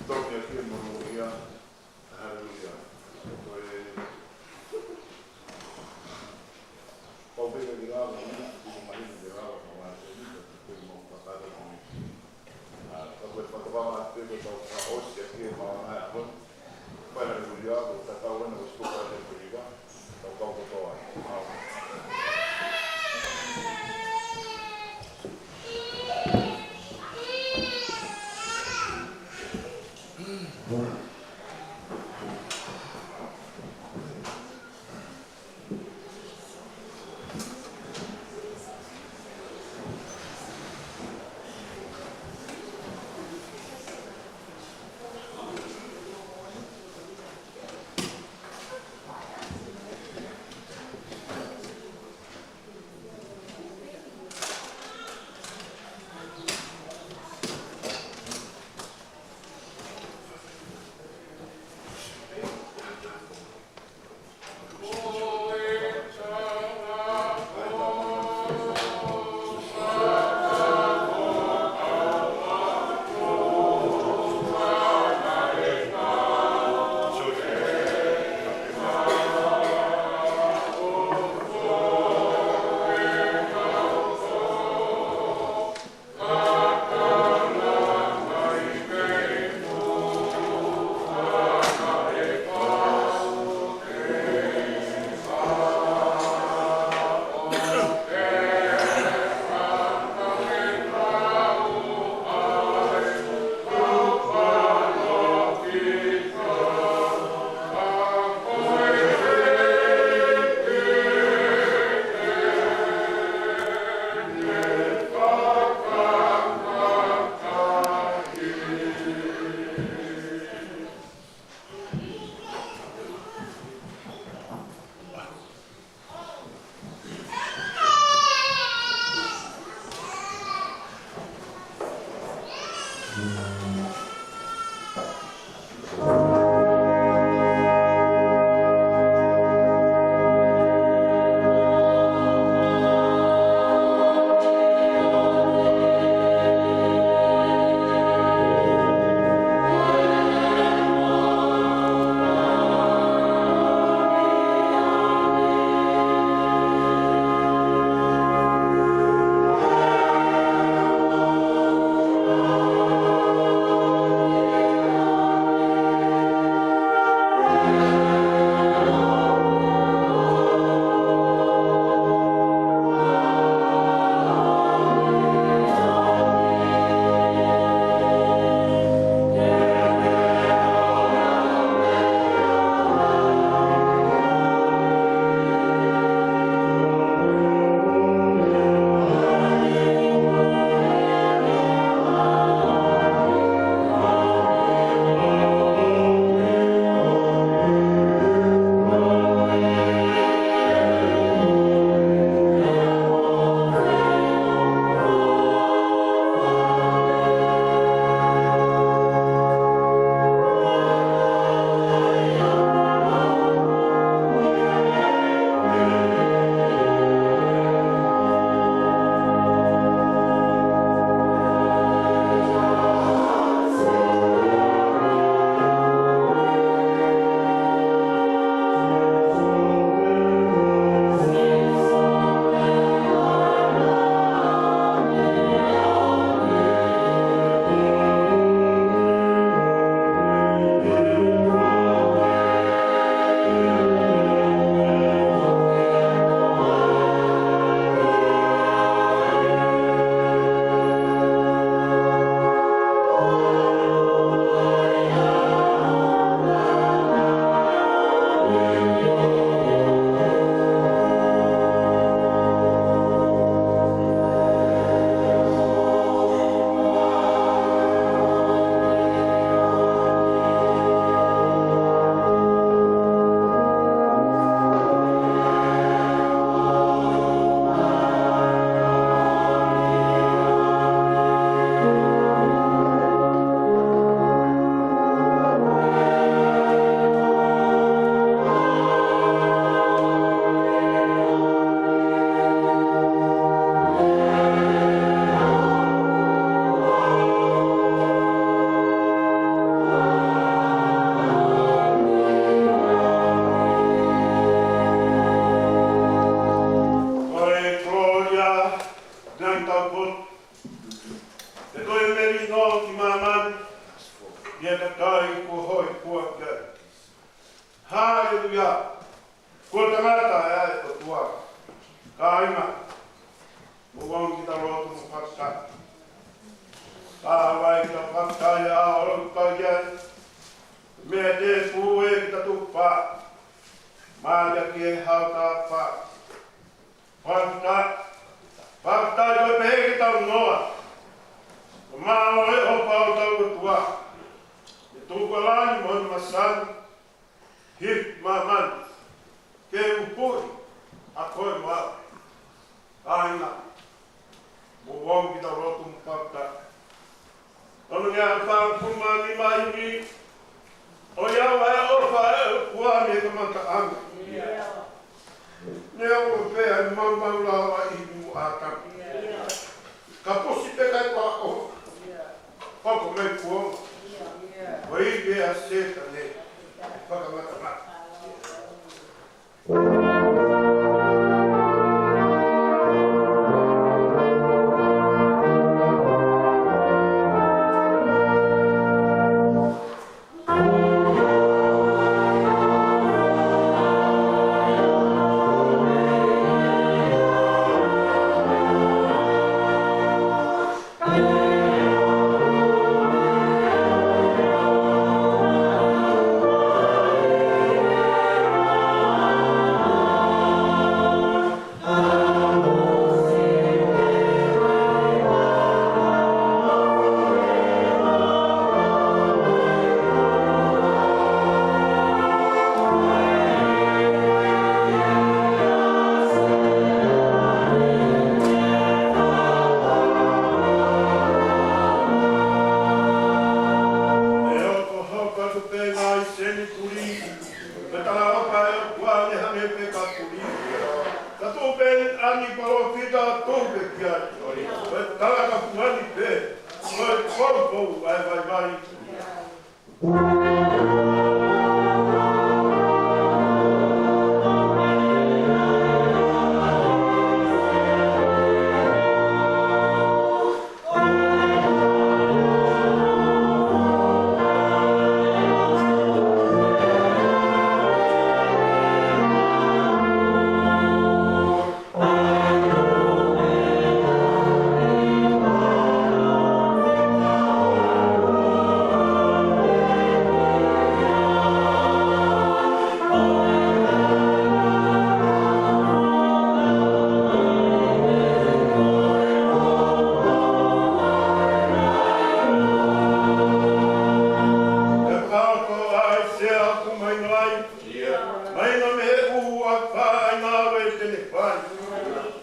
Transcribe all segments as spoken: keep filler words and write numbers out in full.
Toki ʻa e monūʻia, haleluia. Ko e pau pē ke lava, ʻi he mahino ke lava, ka mai te ni, ka te mau fakata ni. ʻA, ka ko e fakatokanga atu pē ko e tau fakaʻosi ʻaki ʻemau ngaahi ʻaho ni. Ko e haleluia, ko e tatau ena ʻo e sitoka ʻa e haleluia. Tau kau kotoa. ʻAmeni. ʻa e kakai kuo hōifua ki ai. Haleluia. Ko e tangata ʻa e ʻOtua. Kāinga, mou ō ki he lotu mo fakafetaʻi. Ka ʻoku ʻi ai ha fakafetaʻi ʻa e ʻOtua ki ai. Meʻa tēpū ʻe kita tupa. Mālō ki he hau tapa. Fakafetaʻi. Fakafetaʻi ko e pehē ke tau noa. Ko e mālō ʻo e ʻofa ʻa hotau ʻOtua. ʻI he tuku ʻa e langi mo e masani. Hifo māmani ke upuhi ʻa koe mo au. Kāinga, mou ō ki he lotu mo fakafetaʻi. Ono ngeau fāngofulu mā nima ʻi he ʻaho ni, ʻoku ʻi ai ʻa e ʻofa ʻa e ʻOtua mei he kamataʻanga. Neongo pē ʻa e maumau lalahi ʻi muʻa ʻa ʻĀtama. Ka pusi pē kae pā ʻo hoko mai kuo. Ko ia ʻa Sētane. Fakamatamata. ʻE hokohoko atu pē ngaahi senituli, pea talaʻofa ʻa e ʻOtua ʻo hangē pē ko e puli. Ka tuʻu pē ʻa e kau palōfita, tuʻu pē ki ai. Pea tala ka puha ni pē, ko e poupou ʻa e vaivai. Mai na me he ʻū ʻa e fāʻaina ʻave te ne fai.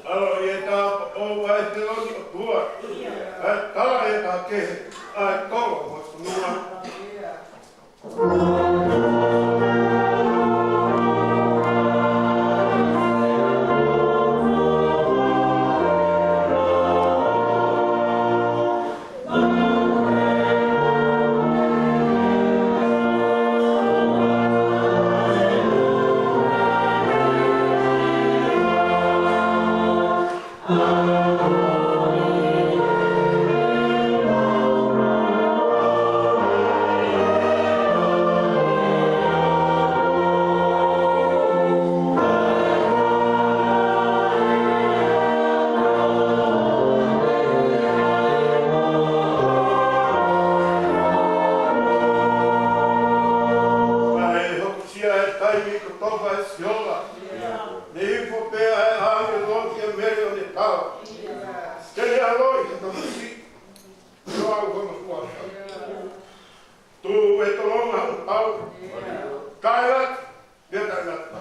ʻAlo ʻi he tāpaʻo ʻa e teloni ʻOtua. ʻA e tala ʻe taha kehe, ʻa e kolo mo e fonua. Kae hokosia e taimi kotoa ʻa Sihova. Ne hifo pē ʻa e ʻāngelo kia Mele ʻo ne tala. Te ne ʻaloʻi ha tamasiʻi. Ko au ko e makua. Tuʻu e tolonga ʻo pau. Kae ʻatā, pea taʻengata.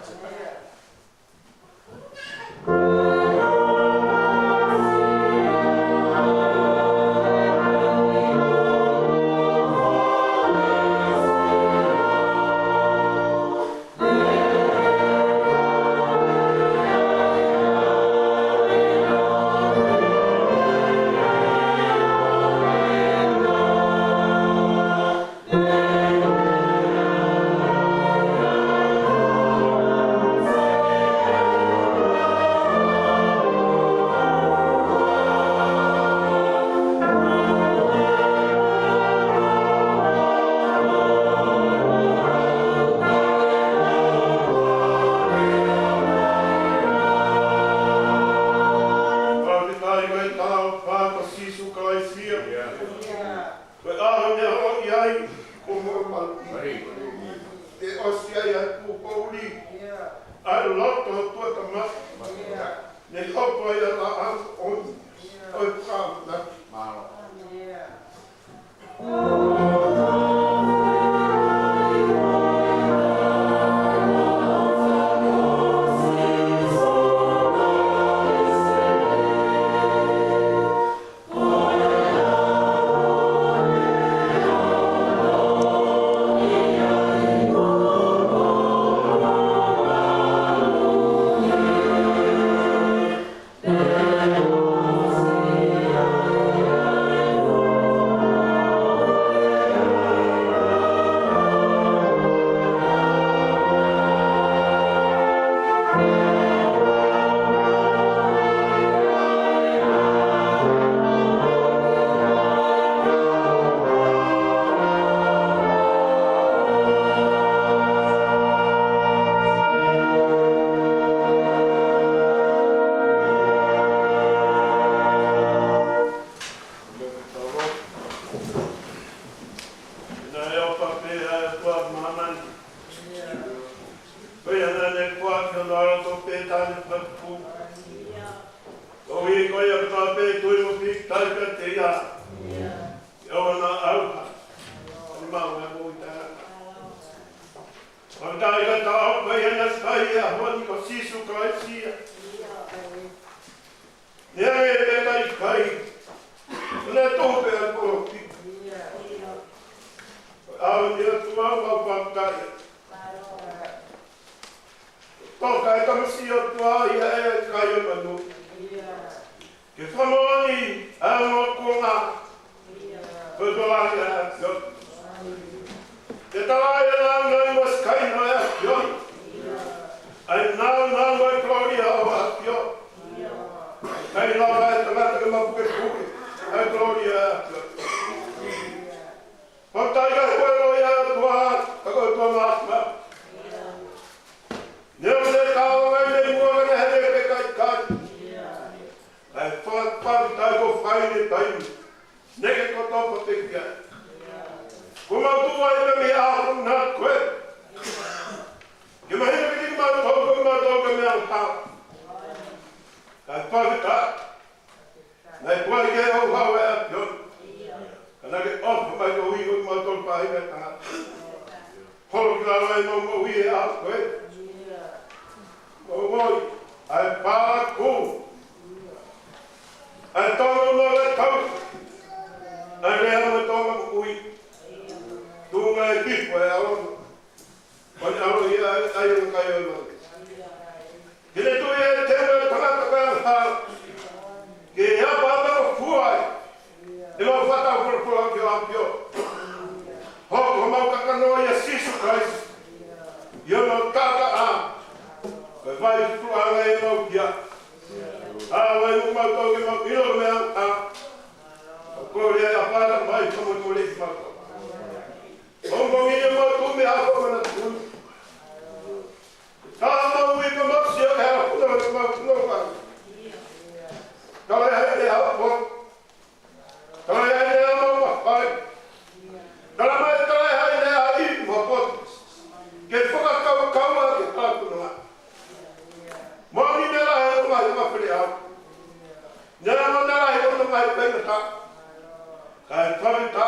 ʻA e ʻofa pē ʻa e ʻOtua ʻi māmani. Ko ia naʻa ne foaki hono ʻAlo toʻu pē taʻe hano fakatupu. Koeʻuhi ko ia kotoa pē ʻe tui mo pīkitai kiate ia, ʻe ʻoua naʻa ʻauha, ka ne maʻu ʻa e moʻui taʻengata. Fakafetaʻi ka tau ʻofa ʻi he ʻAfiona ko Sīsū Kalaisi ia. Naʻe ʻi ai pē ʻikai, naʻe tupu pē ʻa e kolosi. ʻAho ni ʻOtua mau fakafetaʻi. Toka e tamasiʻi ʻOtua ia ʻe ʻikai ʻo manu. Ke fakamoʻoni ʻa e ongo kuonga. Ko e tokolahi ʻa e ʻAfiona. Ke tala ʻa e lāngilangi mo e sikaina ʻa e ʻAfiona. ʻA e nāunau mo e kolōlia ʻo e ʻAfiona. ʻIkai lava ʻe he tangata ke mapukepuke ʻa e kolōlia ʻo e ʻAfiona. Fakafetaʻi ka ko e ʻOtua, ka ko e ʻOtua maʻa. Neongo ʻene tau mai mei muʻa ka naʻe ʻikai pē kaikai. ʻA e fakafetaʻi kuo fai ʻene taimi. Naʻe ʻikai ke kotofa pē ki ai. Kuo mau tuʻu ai pē mei he ʻaho ko ē. Ke mahino kiate kimautolu ko kimautolu ko e meʻa ʻoku hao. ʻA e fakafetaʻi. Naʻe tuai ke houhau ʻa e ʻAfiona. Ka naʻa ke ʻofa mai koeʻuhi ko kimautolu faʻahinga ʻo e tangata. Holo ki lalo ʻemau moʻui he ʻaho ko ē. Mau moʻui ʻa e palakū, ʻa e tōnounou ʻa e tau, ʻa e lea mo e tō moʻui. Tuʻunga e kipu ʻa e ʻAlo. Ko e ʻAlo ia ʻa e, ʻa e ʻOtua ʻo e moʻui. Ke ne tui ʻa e teu ʻa e tangata ko e ʻAlo. Ke ʻapaʻapa mo fua ai ʻemau fakataha folofola ki he ʻAfio. Hoko homau kakano ʻia Sīsū Kalaisi. ʻI hono taʻataʻa, ko e fai tuʻunga ʻemau kia. ʻA e ʻai mo kimautolu ke mau ʻilo meʻa ʻa. Ko e ʻai ʻa e ʻAlo mai, ko e moʻui kimautolu. Ongoongo ia mo tumi a ko mana tumi. Tala mai ʻi he masi ʻo e ʻAlo, ʻo e ʻAlo, ʻo e ʻAlo. Tala ʻe he ʻAlo, ʻo e ʻAlo. Tala ʻe he ʻAlo, ʻo e ʻAlo. Tala mai, tala ʻe he ʻAlo, ʻo e ʻAlo. Ke fakakaukau ʻa e ʻAlo. Mo ni ne la he ʻo mai ma pele au. Ne la mo ne la he ʻo mai pele ta. Ka e fale ta.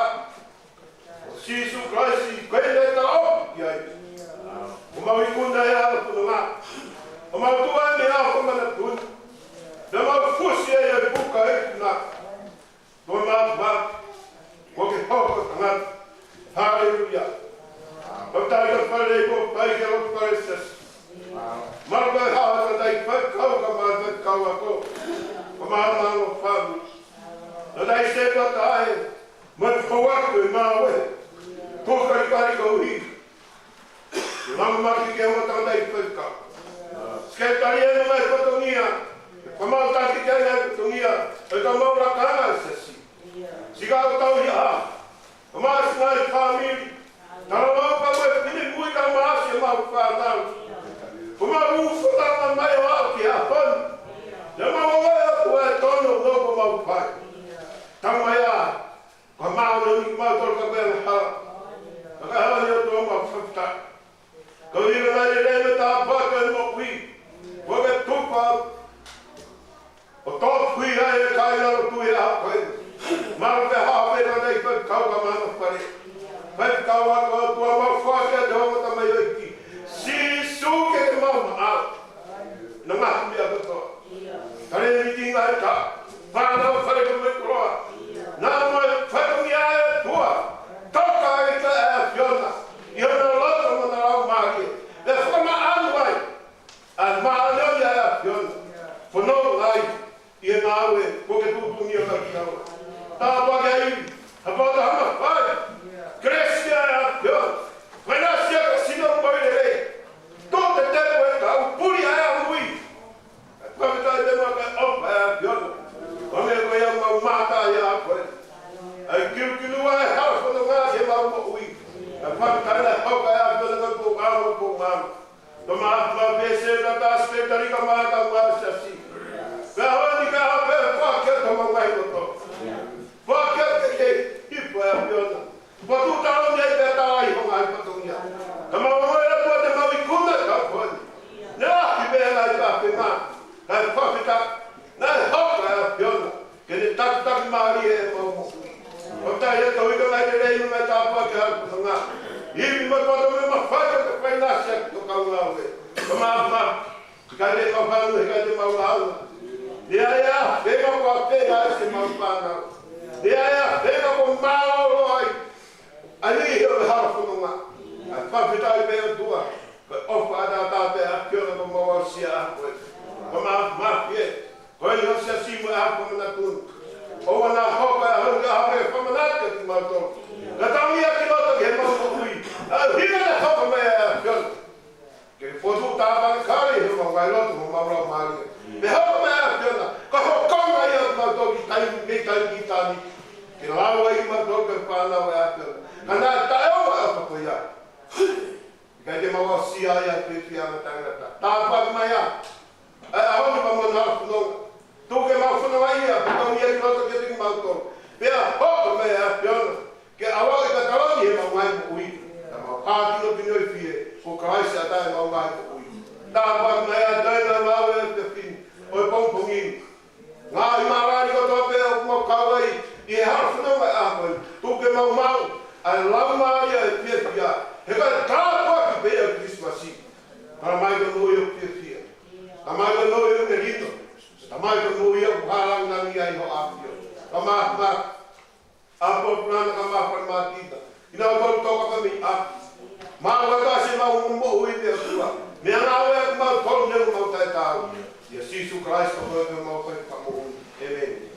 Sīsū Kalaisi, ko e lea tau ki ai. ʻOku mau ikuna ʻi he ʻAlo ko e ʻAlo. ʻOku mau tuʻu ai mei he ʻaho ko e manatu ni. Naʻa mau fusi ai ʻa e puka ʻi he ikuna. Ko e maama, ko ke hoko tangata. Haleluia. Ko e tali ka fale ko pai ke lo fale ses. Mau ka hawa ka tai pai kau ka mai pai kau ako. Ko e maama lo fami. Ka tai se ka tai. Mai fua ko e mawe. Ko ka i kari ka uhi. Ke maama maki ke mo tangata ʻi faifekau. Sekelitali ʻa e ngaahi fatongia. Ke fakamaau taki ki ai ngaahi fatongia. ʻE ka mau lakanga ʻa e siasi. Sika ʻo tau ia. Ka mau si ngaahi fāmili. Tala mau ka mo e pini mui ka mau si mau fānau. Ko mau ufu tala mai ʻo aʻu ki he ʻaho ni. Naʻa mau ʻoua ʻe ʻoua ʻe tono no ko mau fai. Tama ia. Ka mau no ni mau tolo ka pea hala. Ka ka hala ni ʻo tō mau fakafetaʻi. Ka ʻi he ʻaho ni ʻe lele me tāpuaki ʻa e moʻui. Ko ke tupa. ʻO tō kui ai e kai ʻa e lotu ʻi he ʻaho ko ē. Mau ke hape na nei faifekau ka mana fale. Faifekau a ko tua mau fua ke te hoko tamai ʻo iki. Sīsū ke ke mau maʻa. Na ngaahi meʻa kotoa. Kale ni ki ngaahi ka. Fānau fale ko me koloa. Na mai fale ko mia e tua. Toka e ka e ʻAfiona. ʻI hona loto mo na lau make. ʻE fakamaʻanu ai. ʻA e māʻoniʻoni ʻa e ʻAfiona. Fono ai. ʻI he ngāue. Ko ke tuʻutuʻuni ʻa ka ki au. Tāpuaki ai. Hapata hama fai. Kelesi ʻa e ʻAfiona. Fainasi ʻa ka sino mo e lele. Tō te te ko e kau puli ʻa e ʻamui. Fakafetaʻi te mau ka ʻofa ʻa e ʻAfiona. Hangē ko ia mau mata ia ko ē. ʻA e kiukiu ʻa e hala fononga ke mau moʻui. Fakafetaʻi ʻa e hauka ʻa e ʻAfiona ka kou ʻalu kou ʻalu. Toma ma pese ka ta sekelitali ka ma ka ma siasi. Pea honi ka ha pea fake toma mai koto. Fake ke ke hipo ʻa e ʻAfiona. Potu taloni ai pea tala ʻi he ngaahi fatongia. Ka mau ongoʻi ʻOtua te mau ikuna ka foni. Naʻe ʻi ai pē ʻa e ngaahi fapenga. Kae fakafetaʻi. Naʻe hoko ʻa e ʻAfiona ke ne takitaki mālie ʻemau moʻui. Ko e taha ia ka ui ka mai lelei mo e ngaahi tāpuaki ʻa e fononga. Ivi mo e poto mo e mafai ko e faingataʻa ʻa e kaungāue. Ko e maama. He ʻikai te mau fānau, he ʻikai te mau lāunga. He ʻe ʻi ai ʻa e ʻafenga ko e ʻafenga ʻa ʻemau fānau. He ʻe ʻi ai ʻa e ʻafenga ko e mālōlō ai. ʻA e niʻihi ʻo e hala fononga. ʻA e fakafetaʻi pē ʻOtua. Ko e ʻofa ʻataʻatā pē ʻa e ʻAfiona kuo mau aʻusia ʻa koe. Ko e maama pē. Ko e ʻi he siasi mo e ʻaho fakamanatu. ʻOua naʻa hoko ʻa e ʻaho ni ko e ʻaho fakamanatu kiate kimautolu. Ka tau ia ki loto ki heʻemau moʻui. ʻA e ʻuhinga naʻe hoko mai ʻa e ʻAfiona ke fotu tāvale kale ʻi homau ngaahi loto mo homau laumālie. Pea hoko mai ʻa e ʻAfiona, ko e hokonga ia ʻo kimautolu ki taimi, mei taimi ki taimi. Ke lava ai kimautolu ke fānau ʻa e ʻAfiona. Ka naʻe taʻeʻoua ʻa e ʻofa ko ia. ʻIkai te mau aʻusia ʻa e fiefiaʻanga taʻengata. Tāpuaki mai ā. ʻA e ʻaho ni pea mo e hala fononga. Tuku ke mau fononga ia, pea tau ia ki loto kiate kimautolu. Pea hoko mai ʻa e ʻAfiona ke ʻaloʻi ka taloni ʻemau ngaahi moʻui. Ka mau hākinokino ʻi fē, ko Kalaisi ʻa ʻemau ngaahi moʻui. Tāpuaki mai ā e ngāue ʻa e efiafi ni, ʻo e pongipongi ni. Ngaahi mālani kotoa pē ʻoku mau kau ai ʻi he hala fononga ʻa koe. Tuku ke mau maʻu ʻa e laumālie ʻo e fiefia. He ko e tāpuaki pē ia ʻo e Kilisimasi. Tamai, ko e moʻui ʻoku fiefia. Tamai, ko e moʻui ʻoku melino. Tamai, ko e moʻui ʻoku hālangilangiʻia ai ho ʻAfio. Ka mau, mau, ʻa e pōpula na ka mau fale mātita. ʻI he ʻaho ni tau toka pē mei ʻapi. Mau ʻatā siʻemau moʻui pē ʻOtua. Meʻangāue ʻa kimautolu ne mau taʻetaau. ʻIa Sīsū Kalaisi ko homau Fakamoʻui. ʻĒmeni.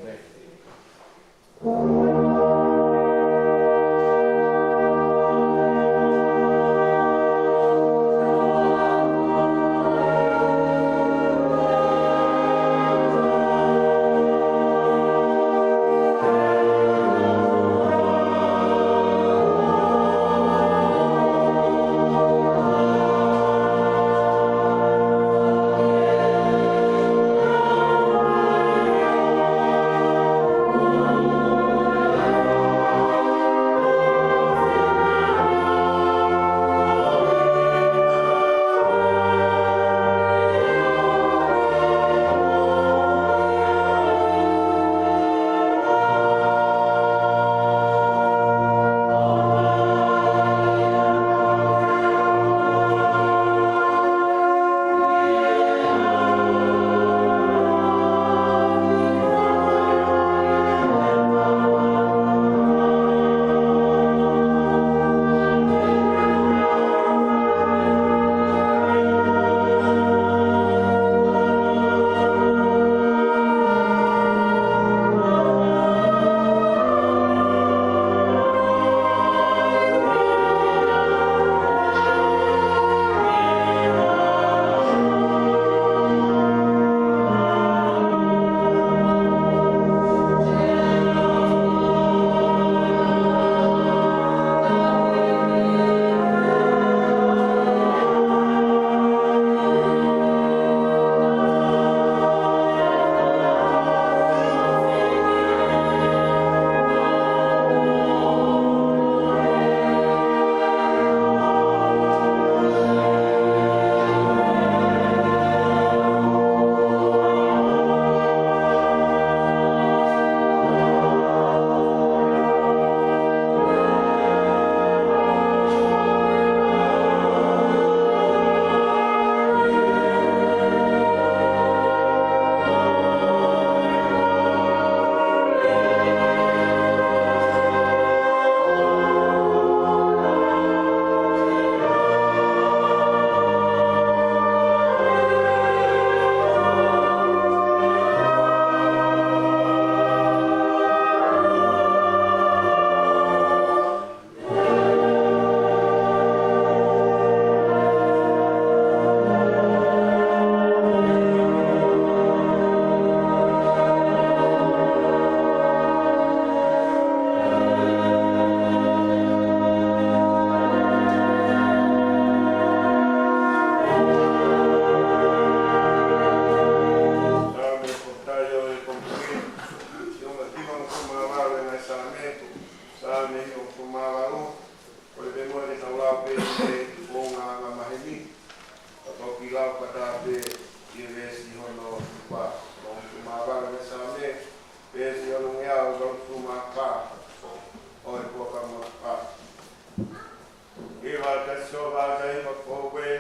Hiva kia Sihova, hiva ko koe,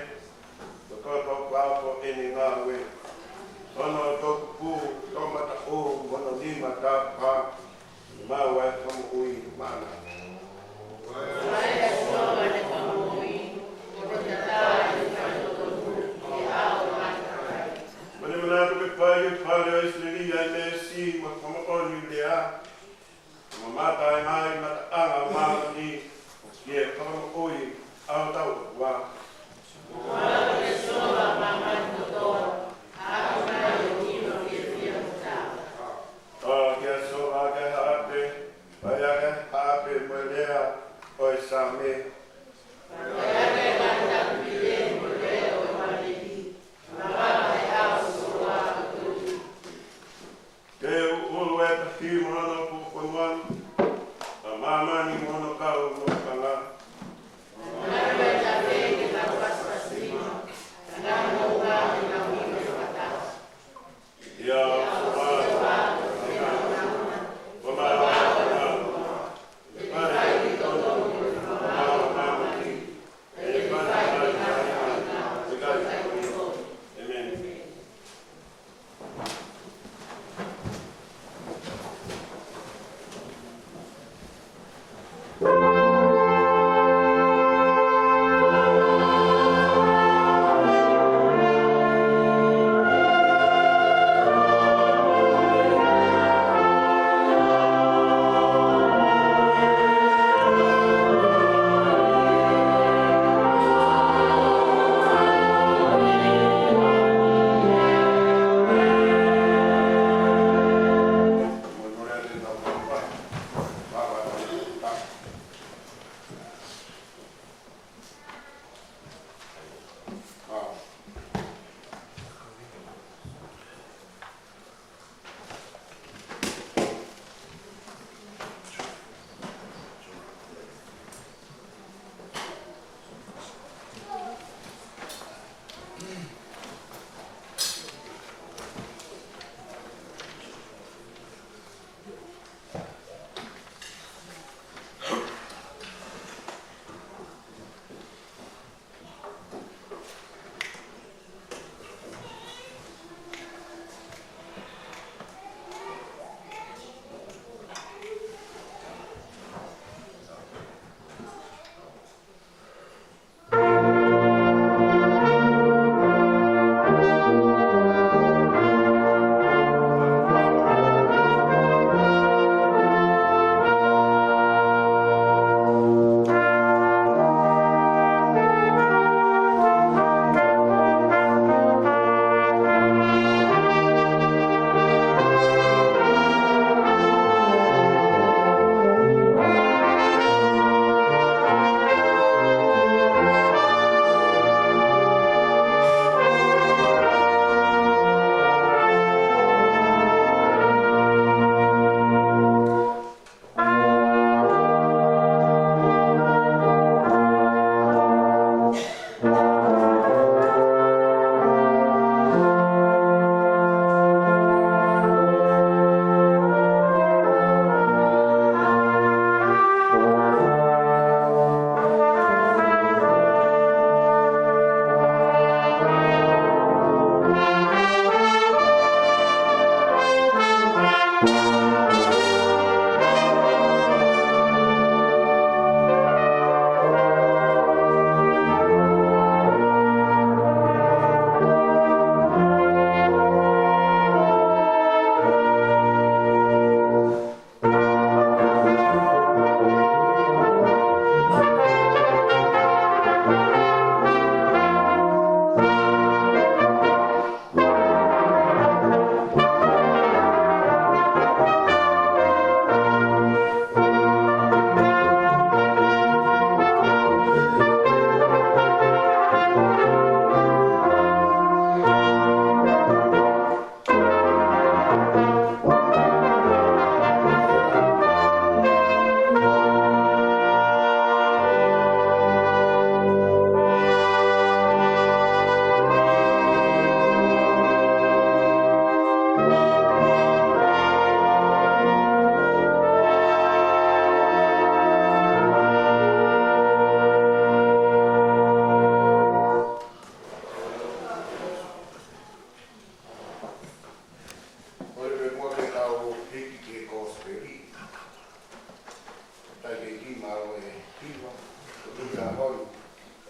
ko e toʻa ʻo e ʻaho ko eni ngāue. Hono toʻukupu, toʻomataʻu, mo hono nima taʻu pē, maʻu ai e fakamoʻui maʻana. Mani manatu ke fai ki he fale ʻo ʻIsileli ʻa e meesi mo e fakamoʻoni ʻo e lea. Mamata mai mataʻanga ʻo māmani, ki he fakamoʻui ʻa hotau ʻOtua. ʻOfa kia Sihova, māmani kotoa, ʻa e ʻaho ni ʻo e fiefia mo e tau. ʻOfa kia Sihova ʻaki ʻa e haʻape, fai ʻaki ʻa e haʻape mo e lea ʻo e Saame. Fai ʻaki ʻa e ngaahi tapu pile mo e lea ʻo e fāmili, lava ʻa e ʻao ʻo Sihova ʻo tuʻi. Ke ʻuʻulu e tahi mo hono puke fonua, ʻa māmani mo hono kau nofo ʻanga. Manatu e tafe ke nau pasipasi nima, ʻa e ngaahi moʻunga ke nau inu fakataha. ʻIo, ʻofa, ʻofa, ʻofa, ʻofa.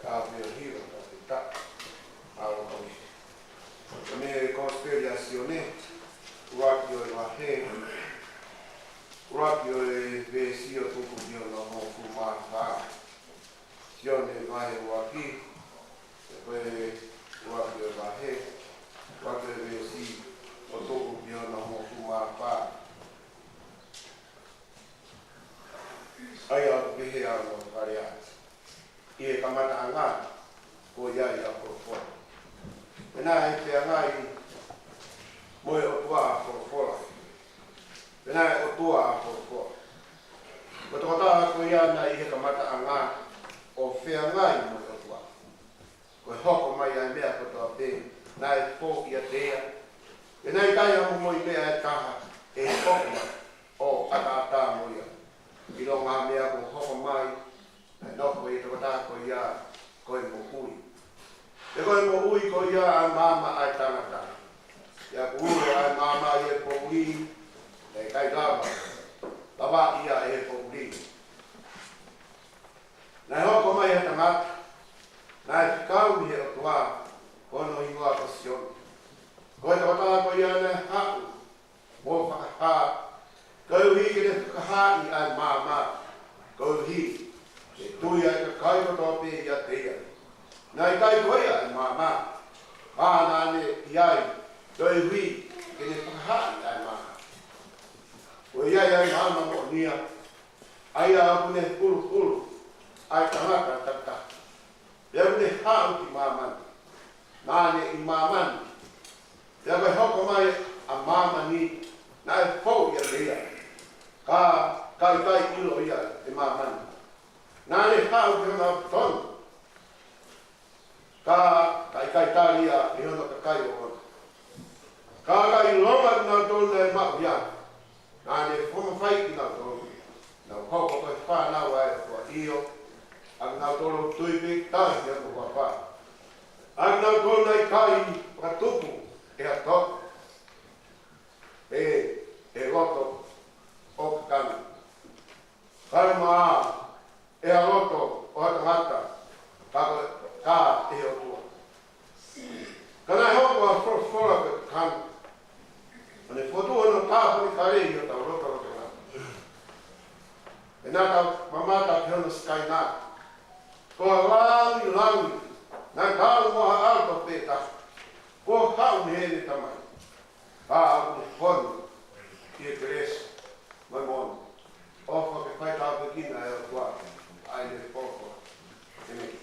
Ka pio hiva ka pita. Alo kau. Ko e Kosipeli ʻa Sione, ʻuluaki ʻo e vahe, ʻuluaki ʻo e veesi ʻo tuku ki hono hongofulu mā fā. Sione vahe ʻuluaki, ko e ʻuluaki ʻo e vahe, ʻuluaki ʻo e veesi ʻo tuku ki hono hongofulu mā fā. ʻA ia ʻoku pehē hono fakalea: ʻI he kamataʻanga kuo ʻi ai ʻa Folofola. Pea naʻe feangai mo e ʻOtua ʻa Folofola. Pea naʻe ʻOtua ʻa Folofola. Ko e tokotaha ko ia naʻe ʻi he kamataʻanga ʻo feangai mo e ʻOtua. Ko e hoko mai ʻa e meʻa kotoa pē naʻe fou ʻiate ia. Pea naʻe ʻikai ha momoi meʻa ʻe taha ʻe hoko mai ʻo ʻataʻatā mo ia. ʻIlonga ha meʻa kuo hoko mai, naʻe nofo ʻi he tokotaha ko ia ko e moʻui. Pea ko e moʻui ko ia ʻa e maama ʻa e tangata. Pea kuo ulo ʻa e maama ʻi he poʻuli, naʻe ʻikai lava lavaʻi ia ʻe he poʻuli. Naʻe hoko mai ha tangata, naʻe fekau ʻe he ʻOtua, ko hono hingoa ko Sione. Ko e tokotaha ko ia naʻe haʻu mo fakahā, koeʻuhi ke ne fakahaaʻi ʻa e maama, koeʻuhi ke tui ʻa e kakai kotoa pē ʻiate ia. Naʻe ʻikai ko ia ʻa e maama, ka naʻa ne ʻi ai koeʻuhi ke ne fakahaaʻi ʻa e maama. Kuo ʻi ai ʻa e maama moʻonia, ʻa ia ʻoku ne fulufulu ʻa e tangata takitaha. Pea ʻoku ne haʻu ki māmani. Naʻa ne ʻi māmani. Pea ko e hoko mai ʻa māmani, naʻe fou ʻiate ia, ka ʻikai ʻilo ia ʻe māmani. Naʻa ne haʻu ki hono tonu, ka ʻikai tali ia ʻe hono kakai ʻoʻona. Ka ʻikai ʻilonga ʻa kinautolu naʻe maʻu ia, naʻa ne fakamafaiʻi kinautolu, nau hoko ko e fānau ʻa e ʻOtua, ʻio, ʻa kinautolu ʻoku tui pē ki he huafa, ʻa kinautolu naʻe ʻikai fakatupu ʻe ha toto, pe ʻe he loto ʻo e kakano, kae ʻumaʻā ʻe he loto ʻo ha tangata, ka ko e, ka ʻe he ʻOtua. Ka naʻe hoko ʻa Folofola ko e kakano, ʻo ne fokotuʻu hono tāpanekale ʻi hotau lotolotonga. Pea naʻa tau mamata ki hono sikaina, ko e langilangi naʻe taau mo ha ʻalu pē taha, kuo haʻu mei heʻene Tamai. Ka ʻoku ne fonu ʻi he kelesi mo e moʻoni. ʻOfa ke faitāpuekina ʻe he ʻOtua ʻa e Folofola. ʻĒmeni.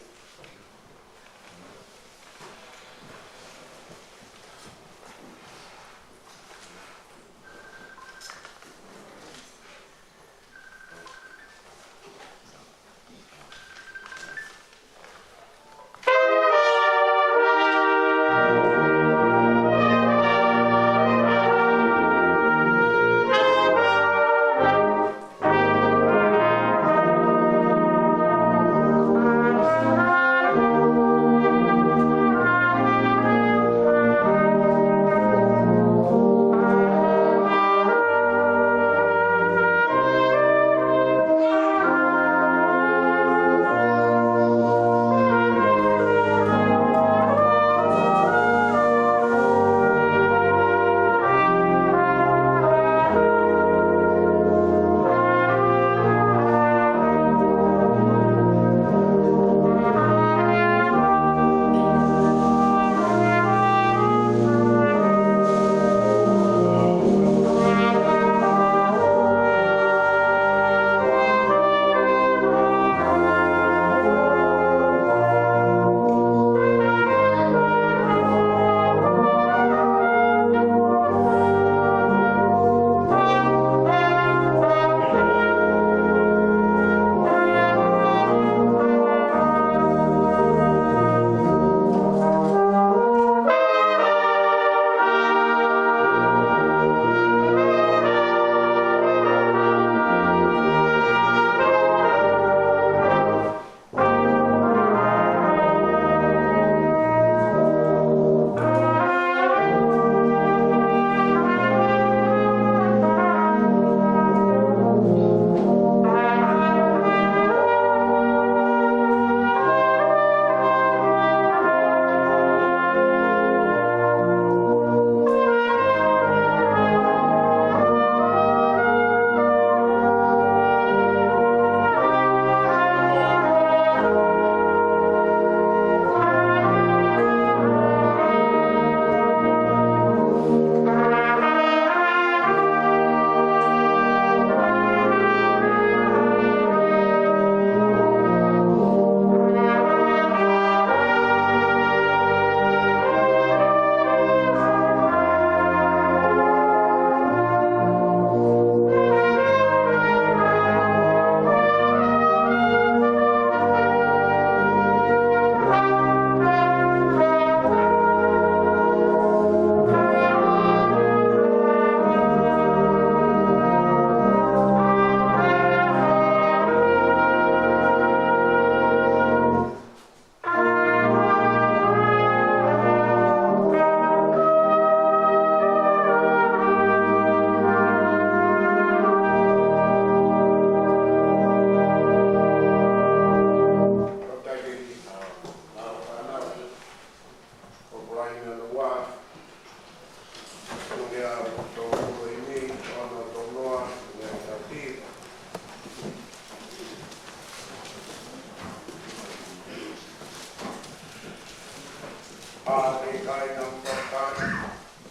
Pea ke kai na muka kai,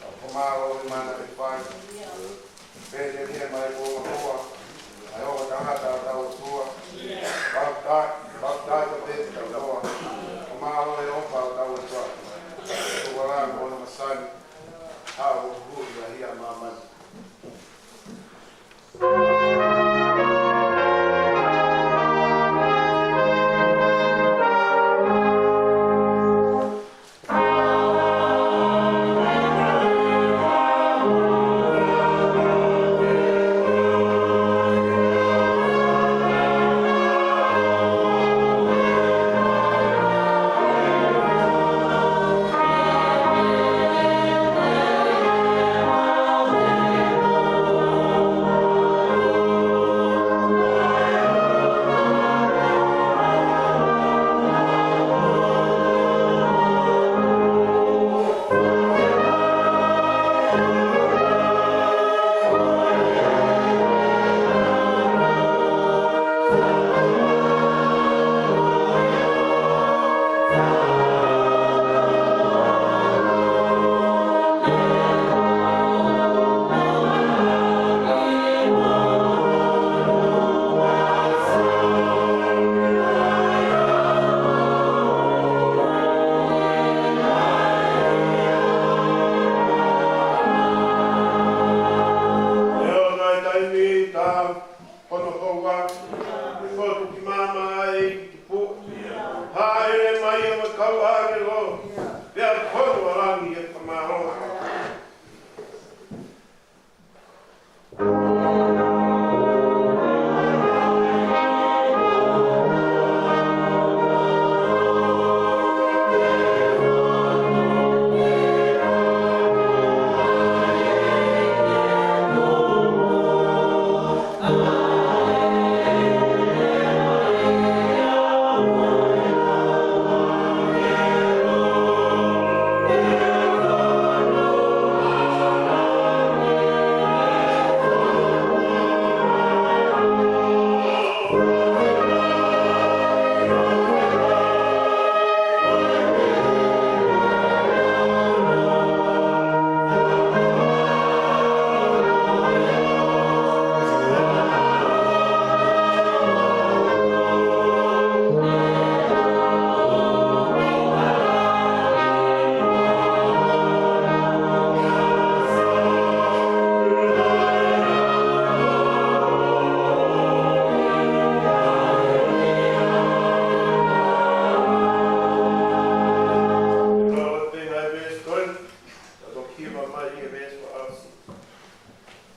ʻo ka mālō e mana ke fai. Pea ke ke mai ko ua. ʻAi ʻo tangata ʻo tau tua. Pātai, pātai ko te tau noa. Ka mālō e ʻofa ʻo tau tua. Tuku ʻa e langi ʻo hono masani. Hau ʻo hū ia hia māmani. Hono hoa, ʻe fotu ki māmani ʻa e ʻEiki Tupu. Hāʻele mai ʻa e kau ʻāngelo, pea fotu ʻa langi ʻa e fakamālō. ʻOku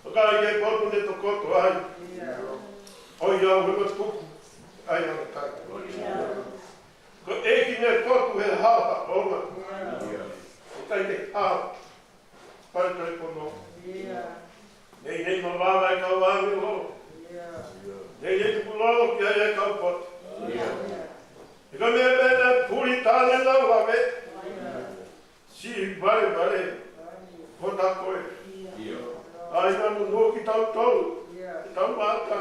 ʻikai ke potu ne tokoto ai. ʻOiauē, ʻoku tuku ai ʻa e kai. Ko e ʻEiki ne potu he haohaoa. ʻOku ʻikai ke hao. Pea toe pono. Neʻineʻi mavava e kau ʻāngelo. Neʻineʻi tukulolo ki ai e kau potu. He ko e meʻa pē naʻe puli taʻane lau ave. Siʻi valevale. Ko ta koe. ʻAi na munu ki tautolu. Tau mata.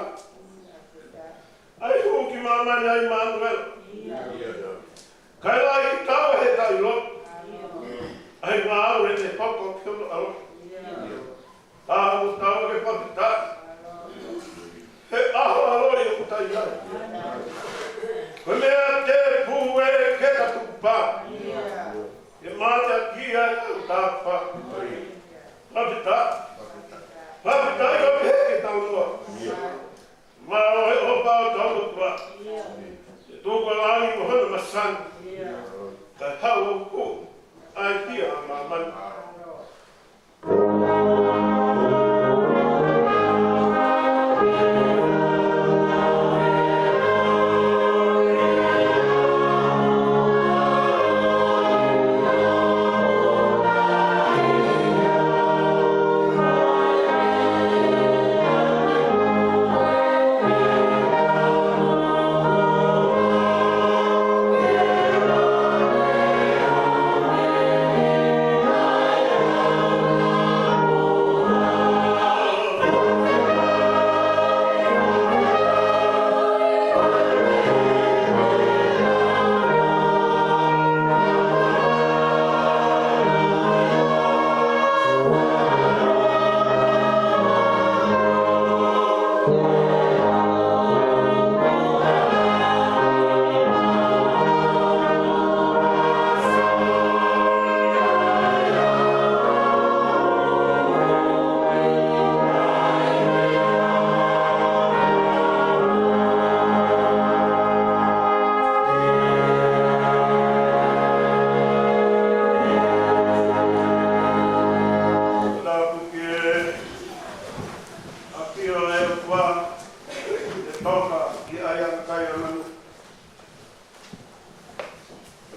ʻAi hū ki māmani ʻa ʻImanuela. Kae lahi ki taua he taʻeʻilo. ʻAi ngāue ne hoko ki hono ʻAlo. Tau tau ke fakafetaʻi. He ʻaho ʻaloʻi ʻoku tau ʻi ai. Ko e meʻa tēpū ē ke ta tuku pā. He mate ʻaki ʻa e tau tā pā. Fakafetaʻi. Fakafetaʻi ʻo pehē ke tau noa. Mālō e ʻofa ʻo tau tua. Ke tuku ʻa langi mo hono masani. Kae hau ʻo hū ʻa e hia ʻa māmani.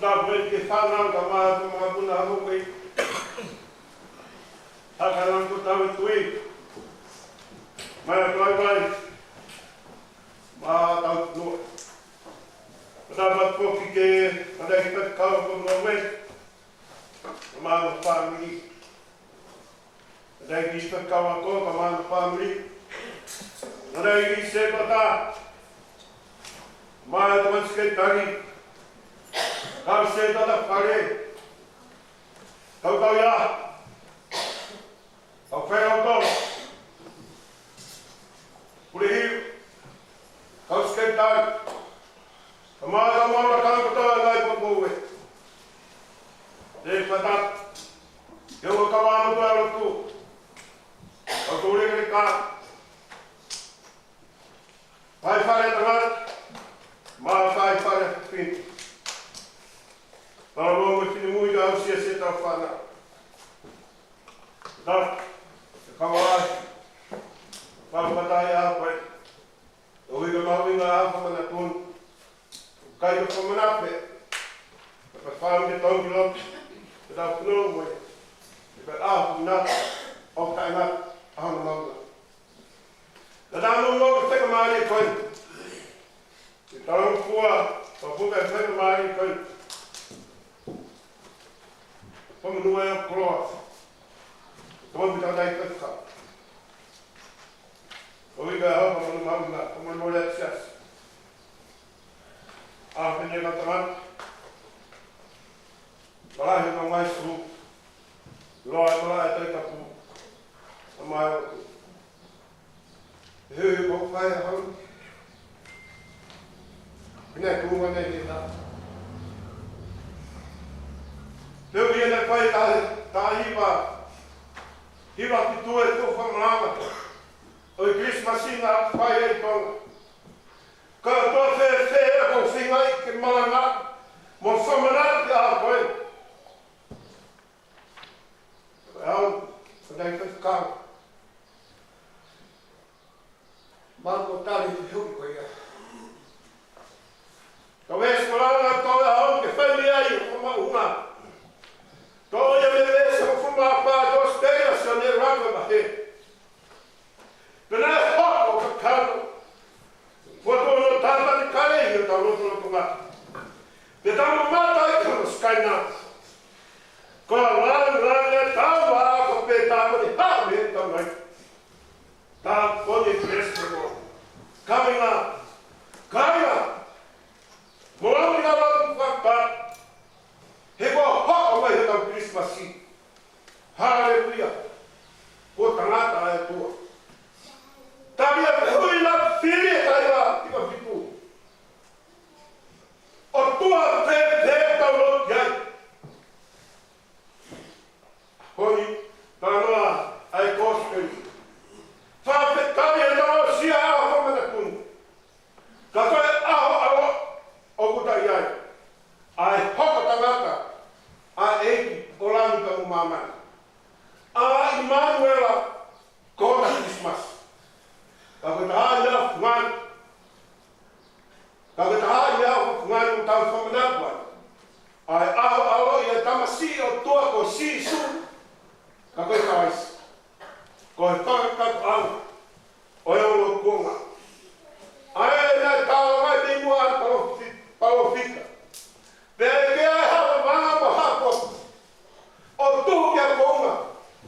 Tau pē ke fānau ka mā tō makapuna hau kei. Haka nau ko tau tui. Mai a tau vai. Mā tau nua. Tau vat poki ke, ata ki ta kau ko nua me. Mā no fāmili. Naʻe ʻi he kau ako ka mā no fāmili. Naʻe ʻi he sētuata. Mā e tama sekitali. Kau sētuata fale. Kau tau ia. Kau fai au tau. Pule hiu. Kau sekitali. Ka mā tau mā la kau tau ngai ko koe. Te fata. Ke ua kau ano tau alo tu. Kau tole ke ka. Fai fale tangata. Mā fai fale fini. Tau lo mo fini mui ka usia se tau fana. Na. Kau ai. Kau matai a koe. ʻO ika mau ina a fakamanatu. Kai ka fakamanatu pē. Ka fāmili tau ki loto. Ka tau puno mo e. Ka a fakamanatu. ʻO ka ina a hana mauna. Ka tau nō mo ka feka mālie koe. Ka tau fua. Ka fuka e feka mālie koe. Fakamanatu e koloa. Tau mi tau tai feka. ʻO ika hau ka manu mauna, ka manu mole atu siasi. A pene ka tama. Kalahi ka ngai su. Loa e kala e tai kapu. Amai o tu. He he kau fai a hau. Pene tu ma ne he ta. Pea ia ne fai ta, ta hiva. Hiva ki tu e tu famalama. ʻO e Kilisimasi naʻa fai ai Tonga. Ka tō fēfē ʻa ko fingai ke malanga mo fakamanatu ki a koe. Au, ka tai fai kau. Mā ko tali te hui ko ia. Ka veesi malanga tō e au ke fai mei ai ʻo maunga. Tō ia me veesi ʻo fuma pa tō steia sa ne raka mahe. Pea naʻe hoko ka kano. Kua tō no tātani kare i o tau loto loto ngā. Pea tau mata i kano skaina. Ko a lan lan e tau a ko pe tau ni ha me tau mai. Tau ko ni festival. Kaminga. Kainga. Mo lau ni lau atu fakapa. He ko hoko mai he tau Kilisimasi. Haleluia. Ko tangata e tua. Tali a te hui la fili e tai la tika fitu. ʻO tua te te tau lo ki ai. Hoi, tanoa ai kosipeli. Fa pe tali e tau sia a ho mana kunu. Ka ko e ʻaho ʻaho ʻoku ta ʻi ai. ʻA e hoko tangata, ʻa e ʻEiki ʻo langi ka mo māmani. ʻA ʻImanuela, ko na Kilisimasi. Ka ko e taha ia fungani. Ka ko e taha ia fungani ʻo tau fakamanatu ai. ʻA e ʻaho ʻaho ʻi he tamasiʻi ʻo e ʻOtua ko Sīsū. Ka ko e Kalaisi. Ko e fakakakato ʻaho. ʻO e ʻOtua kuonga. ʻA e na tala mai mei muʻa ʻa e palofi-, palofita. Pea ke ai hapa vanga mo hapa. ʻO tuku ki a konga.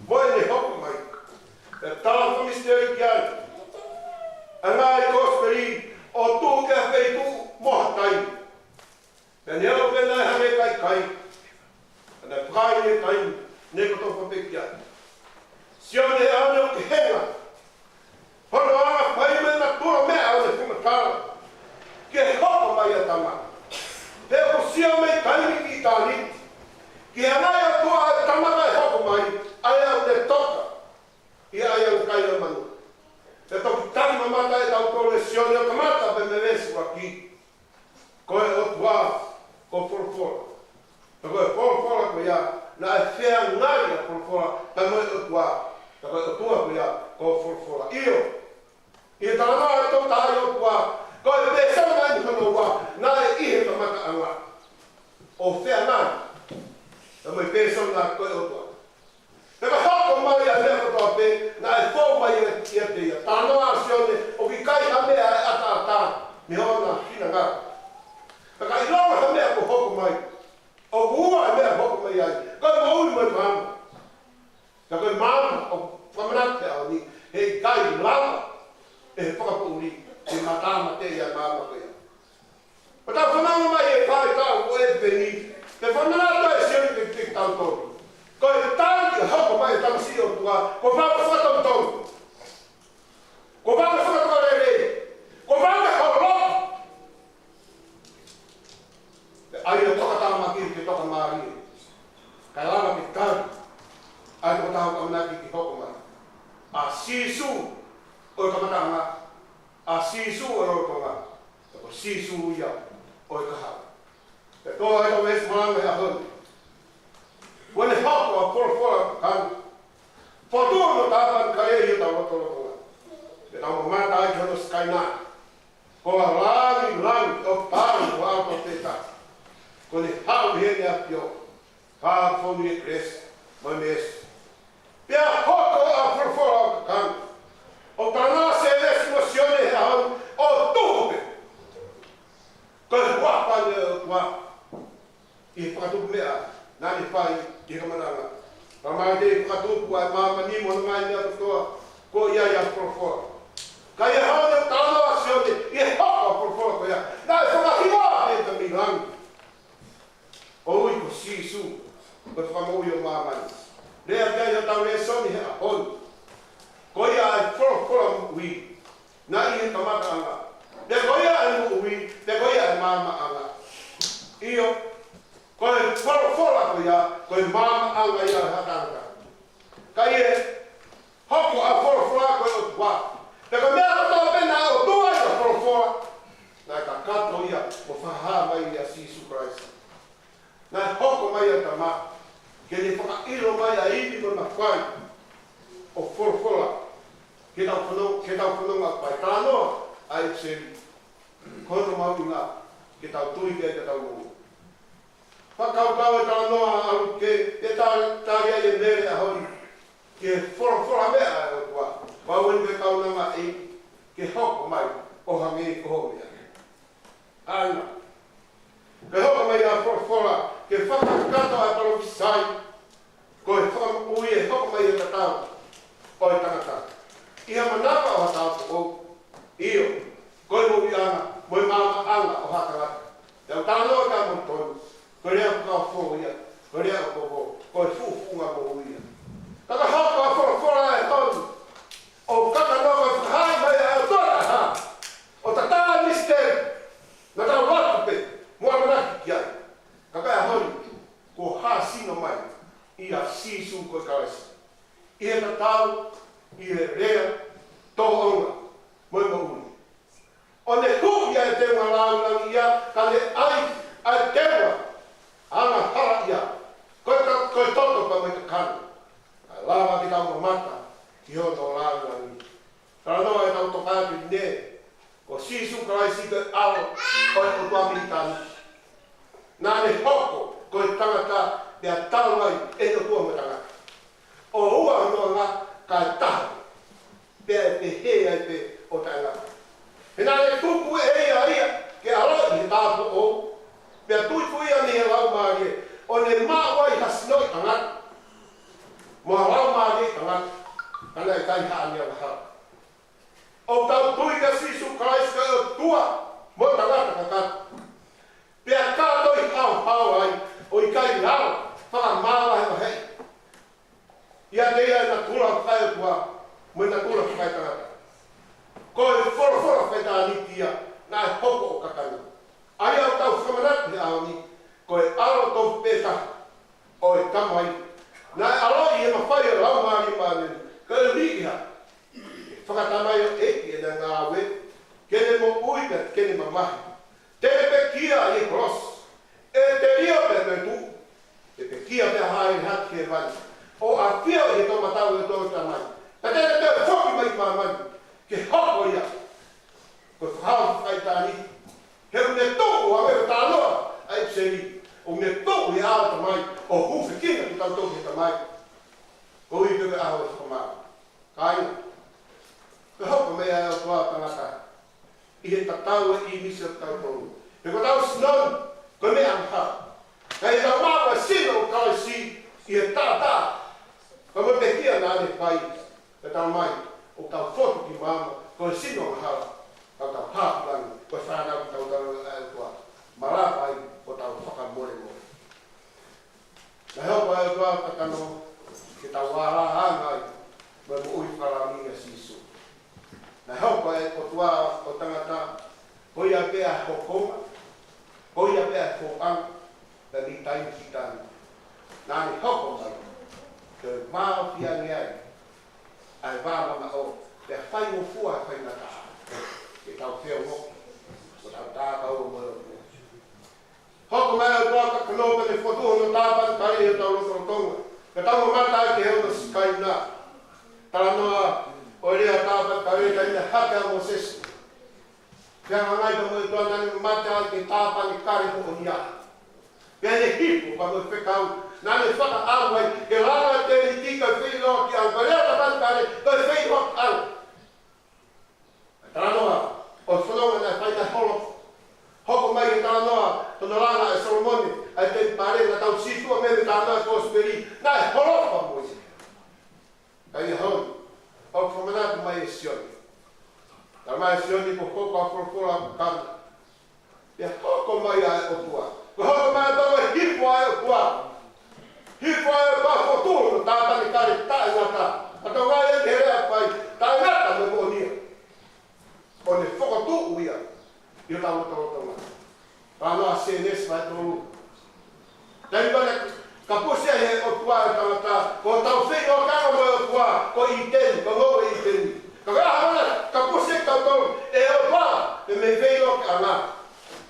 Mo e ne hoko mai. Pea tala ko misiteri ki ai. ʻA e ngaahi kosipeli. ʻO tuku ki a feitu mo ha tai. Pea ne ʻalu pē naʻe hake kai kai. Pea naʻe fai e kai, ne ko tofa pē ki ai. Sio ne ʻalu ne ʻo ke henga. Hono anga fai me na tua me ʻalu ne fuma tala. Ke hoko mai a tama. He ko sio me kai ni ki tani. Ke anga e tua a tama mai hoko mai, ʻa e ʻalu ne toka. ʻI ai au kai a manu. Te toki tali mamata e tau tole Sione ʻo kamata pē me veesi ua ki. Ko e ʻOtua, ko folofola. Ka ko e folofola ko ia, naʻe feangai ʻa folofola, ka mo e ʻOtua, ka ko e ʻOtua ko ia, ko folofola. ʻIo, ʻi he talanoa e tau taha ʻi ʻOtua, ko e pēsona ʻi hono ua, naʻe ʻi he kamataʻanga. ʻO ko e pēsona ko e ʻOtua. Pea ka hoko mai ʻa e meʻa kotoa pē, naʻe fou mai ia ʻiate ia. Talanoa ʻa Sione, ʻoku ʻikai ha meʻa ʻe ʻataʻatā mei hono finangalo. Pea ka ʻilonga ha meʻa kuo hoko mai, ʻoku ua ʻa e meʻa ʻoku hoko mai ai. Ko e moʻui mo e maama. Pea ko e maama ʻoku fakamanatu he ʻaho ni, heʻikai lava ʻe he fakapoʻuli ke matāmateʻi ʻa e maama ko ia. Pea tau fanongo mai he faʻahitaʻu ʻo e peni, pea fakamanatu ʻe Sione kiate kitautolu. Ko e tali ʻe hoko mai ʻa e tamasiʻi ʻOtua, ko e vave fakatonutonu, ko e vave fakatokalelei, ko e vave holo. Pea ʻai ʻo tokatāmaki ke tokamālie, kae lava ke tali ʻa e tokotaha ʻoku ʻamanaki ke hoko mai, ʻa Sīsū ʻo e kamataʻanga, ʻa Sīsū ʻo e lolotonga, pea ko Sīsū ia ʻo e kahaʻu. Pea ko e ʻetau veesi malanga he ʻaho ni, kuo ne hoko ʻa e folofola ʻoku kakano, fokotuʻu hono tāpanekale ʻi hotau lotolotonga, pea tau mamata ai ki hono sikaina. Ko e langilangi ʻo e pālangi ʻo e ʻAlo Toputapu, kuo ne haʻu ʻi heʻene ʻAfio, fakafoʻou ʻi he kelesi mo e meesi. Pea hoko ʻa e folofola ʻoku kakano, ʻo talanoa ʻa Sēlesi mo Sione he ʻaho ni, ʻo tuku pē. Ko e huafa ʻo e ʻOtua ʻi he fakatupu meʻa naʻa ne fai ʻi he kamataʻanga. Pea mai te fakatupu ʻa e māmani mo hono ngaahi meʻa kotoa, ko ia ia folofola. Ka ʻi he ʻaho ni talanoa ʻa Sione ʻi he hoko ʻa e folofola ko ia. Naʻe fakahiva ʻe he tami langi. ʻOku ui ko Sīsū ko e Fakamoʻui ʻo māmani. Lea pē ia ʻetau lēsoni he ʻaho ni. Ko ia ʻa e folofola moʻui naʻe ʻi he kamataʻanga. Pea ko ia ʻa e moʻui, pea ko ia ʻa e maamaʻanga. ʻIo, ko e folofola ko ia, ko e maamaʻanga ia ʻo e haʻa tangata. Ka ʻi he hoko ʻa e folofola ko e ʻOtua, pea ko e meʻa kotoa pē naʻe ʻOtua ʻi he folofola, naʻe kakato ia mo fakahā mai ʻia Sīsū Kalaisi. Naʻe hoko mai ʻa e Tama ke ne fakaʻilo mai ʻa e ivi mo e mafai ʻo e folofola, ke tau fanongo, ke tau fanongo ʻa e talanoa ʻa e ʻipiseli. Ko hono mahuʻinga ke tau tui ki ai ka tau moʻui. Fakakaukau e talanoa ʻa Luke, ʻe tali, tali ai ʻe Mele ʻa e ʻaho ni, ki he folofola meʻa ʻa e ʻOtua. Pau eni ke kaunanga ʻEiki ke hoko mai ʻo hangē ko hoʻo meʻa. ʻAna, ke hoko mai ʻa e folofola ke fakakakato ʻa e palōfisai, ko e fakamoʻui ʻe hoko mai ʻi he tatau ʻo e tangata ʻi he manava ʻo ha taʻu foʻou. ʻIo, ko e moʻuiʻanga mo e maamaʻanga ʻo ha tangata. Pea ʻoku talanoa ʻa e moʻui tonu, ko e lea fakaofo ia, ko e lea ʻoku ʻofoʻofa, ko e fuʻu fuʻunga moʻui ia. Ka ka hoko ʻa e folofola ʻa e ʻaho ni, ʻoku kakano ko e fakahā mai ʻa e ʻOtua ʻa e hā, ʻo tatā ʻa e misiteli naʻa tau ʻatu pē mo ʻamanaki ki ai. Ka ka ʻi he ʻaho ni, kuo hāsino mai ʻia Sīsū ko e Kalaisi, ʻi he tatau, ʻi he lea, tōʻonga mo e moʻui. ʻO ne huʻi ʻa e teunga lāngilangi ia, ka ne ʻai ʻa e teunga angahala ia, ko e ka-, ko e toto pea mo e kakano. Kae lava ke tau mamata ki hono lāngilangi. Talanoa ʻetau tokāteline, ko Sīsū Kalaisi ko e ʻAlo ʻo e ʻOtua mei ʻitāniti. Naʻa ne hoko ko e tangata pea talu ai ʻene ʻOtua mo e tangata. ʻOua hono anga, kae taha pē, pehē ai pē ʻo taʻengata. He naʻa ne tuku ʻe ia ia ke ʻaloʻi he tāupoʻou, pea tuitui ia mei he Laumālie, ʻo ne maʻu ai ha sinoʻi tangata mo ha laumālie tangata, ka naʻe ʻikai haʻane angahala. ʻOku tau tui kia Sīsū Kalaisi ko e ʻOtua mo e tangata kakato. Pea ka toe haohaoa ai, ʻoku ʻikai lava fakamavahevaheʻi ʻiate ia ʻa e natula fakaʻotua mo e natula fakaetangata. Ko e folofola fakaetāniti ia naʻe hoko ʻo kakano. ʻA ia ʻoku tau fakamanatu he ʻaho ni, ko e ʻAlo tofu pē taha ʻo e Tamai, naʻe ʻaloʻi ʻi he mafai ʻo e Laumālie Māʻoniʻoni, koeʻuhi ke hā? Fakatamai ʻo ʻEiki ʻene ngāue, ke ne moʻui pea ke ne mamahi. Te ne pekia ʻi he kolosi, ʻe telio pea toe tuʻu, ʻe pekia pea hāʻele hake ki hēvani, ʻo ʻafio ʻi he toʻomataʻu ʻo e Tamai. Pea te ne toe foki mai ki māmani, ke hoko ia ko e fakahaofi fakaetāniti. He ʻoku ne tuʻu, ʻa e talanoa ʻa e ʻipiseli, ʻoku ne tuʻu ʻi he ʻao ʻo e Tamai, ʻo hūfekina kitautolu ki he Tamai. Koeʻuhi ko e ʻaho ʻo e fakamaau. Kāinga, ko e hoko mai ʻa e ʻOtua ʻo tangata ʻi he tatau ʻa e ʻīmisi ʻo kitautolu. He ko hotau sino ni, ko e meʻa angahala. Ka ʻi heʻetau maʻu ʻa e sino ʻo Kalaisi ʻi he taʻataʻa, ko e pekia naʻa ne fai, ʻe talamai, ʻoku tau fotu ki māmani, ko e sino angahala, ka tau hā ki langi, ko e fānau kitautolu ʻa e ʻOtua. Malava ai ʻo tau fakamolemole. Naʻe hoko ʻa e ʻOtua ʻo kakano ke tau alāanga ai mo e moʻui fakalangi ʻa Sīsū. Naʻe hoko ʻa e ʻOtua ʻo tangata, ko ia pē ʻa e hokonga, ko ia pē ʻa e fōʻanga, pea mei taimi ki taimi. Naʻa ne hoko mai ke vāofi ange ai ʻa e vāmamaʻo, pea faingofua ʻa e faingataʻa, ke tau feongoʻi, ko ʻetau tākau mo e ʻOtua. Hoko mai ʻa e ʻOtua ʻo kakano pea ne fokotuʻu hono tāpanekale ʻi hotau lotolotonga. Ka tau mamata ai ki hono sikaina. Talanoa ʻo e lea tāpanekale, taimi naʻe hake ʻa Mōsese. Pea hangē ko e ʻOtua naʻa ne mamata ai ki he tāpanekale moʻonia. Pea ne hifo pea mo e fekau. Naʻa ne fakaʻamu ai ke langa e tēniti kae feʻiloaki ange. Ko e lea tāpanekale, ko e feʻiloaki ange. Talanoa ʻo e fononga naʻe fai naʻe holo. Hoko mai e talanoa, hono langa ʻe Solomone ʻa e temipale, naʻa tau sītuʻa mei he talanoa ʻo e kosipeli, naʻe holofa mo ia. Ka ʻi he ʻaho ni, ʻoku fakamanatu mai ʻe Sione. Talamai ʻe Sione kuo hoko ʻa e folofola ʻoku kakano. Pea hoko mai ʻa e ʻOtua. Pea hoko mai ʻa e ʻOtua, hifo ʻa e ʻOtua. Hifo ʻa e ʻOtua ʻo fokotuʻu hono tāpanekale taʻengata. Ka tau vakai ki he lea ʻoku fai, taʻengata mo moʻonia. ʻO ne fokotuʻu ia ʻi hotau lotolotonga. Talanoa Sēnesi vahe tolu. Taimi ko ē naʻe kapusi ai ʻe he ʻOtua e tangata, ko hotau feʻiloaki ange mo e ʻOtua, ko ʻĪteni, ko e ngoue ʻo ʻĪteni. Ka ko e ʻaho ko ē naʻe kapusi ai kitautolu ʻe he ʻOtua, pea mei he feʻiloaki ange,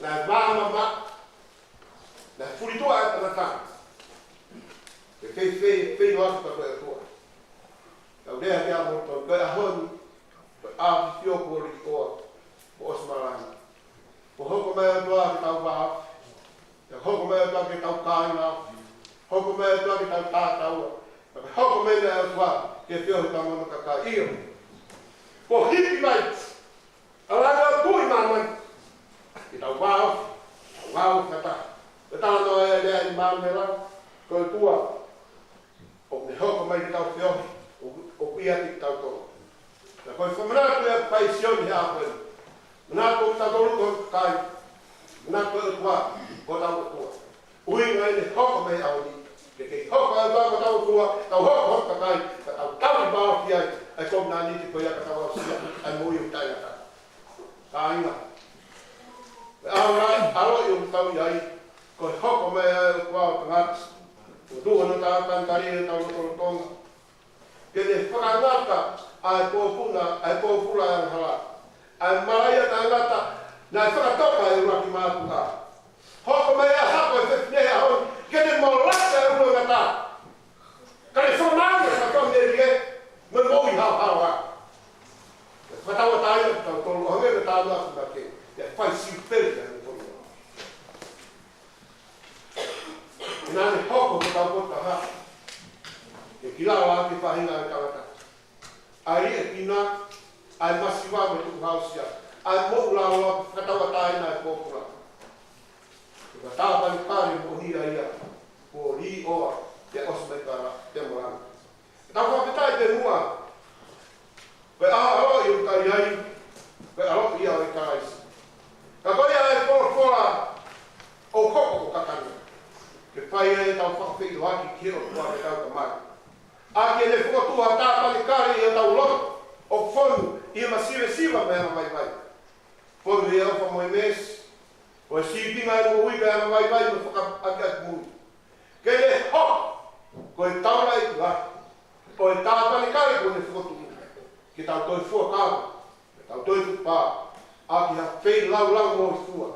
naʻe vāmamaʻo, naʻe fulituʻa e tangata. Ke fei, fei, feʻiloaki pea mo e ʻOtua. Tau lea ki ai mo tau, ko e ʻaho ni, ko e ʻafio kuo liʻoa, kuo ʻosi malanga. Kuo hoko mai ʻa e ʻOtua ke tau vāofi. Kuo hoko mai ʻa e ʻOtua ke tau kāinga. Hoko mai ʻa e ʻOtua ke tau tākaua. Kuo hoko mai ʻa e ʻOtua ke feohi pea mo hono kakai. ʻIo. Kuo hiki mai ʻa e langa ʻo tuʻi māmani. Ke tau vāofi. Tau vāofi fakataha. Ko e talanoa ʻa e lea ʻi Māmela. Ko e ʻOtua ʻoku ne hoko mai ke tau feohi, ʻoku, ʻoku ʻiate kitautolu. Pea ko e fakamanatu ia ʻoku fai ʻe Sione he ʻaho ni. Manatu kitautolu ko e kakai. Manatu ko e ʻOtua ko hotau ʻOtua. ʻUhinga ia ʻene hoko mai he ʻaho ni. Ke kei hoko ʻa e ʻOtua ko hotau ʻOtua, tau hoko ko e kakai, ka tau tauhi vāofi ai ʻa e kovinānite ko ia ka tau aʻusia ʻa e moʻui ʻoku taʻengata. Kāinga. Ko e ʻaho ni, ʻaloʻi ʻoku tau ʻi ai, ko e hoko mai ʻa e ʻOtua ʻo tangata. Fokotuʻu hono tāpanekale ʻi hotau lotolotonga. Ke ne fakangata ʻa e pōpula, ʻa e pōpula ʻo e angahala. ʻA e malaʻia taʻengata, naʻe fakatoka ʻe he ʻuluaki mātuʻa. Hoko mai ʻa e hako ʻo e fefine he ʻaho ni, ke ne molasi ʻa e ʻulu ʻo e ngata. Ka ne fakamāu ʻa e katoa melie, mo e moʻui haohaoa. Fakatauʻatāina kitautolu, ʻo hangē ko e talanoa ʻoku ʻiate kitautolu, ʻe fai siupeli ʻa e moʻui. Naʻa ne hoko ko hotau potu taha. Ke kiʻi lava ki he faʻahinga ʻo e tangata. ʻA e liʻekina, ʻa e masiva mo e tukuhāusia. ʻA e moʻulaloa, fakatauʻatāina ʻa e pōpula. Ko e tāpanekale moʻoni ia, kuo liʻoa, pea ʻosi mai pea, pea mo langa. Tau fakafetaʻi pē muʻa. Ko e ʻaloʻi ʻoku tau ʻi ai, ko e ʻaloʻi ia ʻo e Kalaisi. Ka ko ia ʻa e folofola ʻoku hoko ʻo kakano. Ke fai ai ʻetau fakafeʻiloaki ki he ʻOtua ke tau tamai. ʻAki ʻene fokotuʻu ha tāpanekale ʻi hotau loto, ʻoku fonu ʻi he masivesiva mo e angavaivai. Fonu ʻi he ʻofa mo e meesi. Ko e sīpinga ʻo e moʻui ko e angavaivai mo e fakaʻakiʻakimui. Ke ne hoko ko e taulaʻeiki lahi ʻo e tāpanekale kuo ne fokotuʻu. Ke tau toe fuakava, ke tau toe tukupā, ʻaki ha feilaulau mo e fua,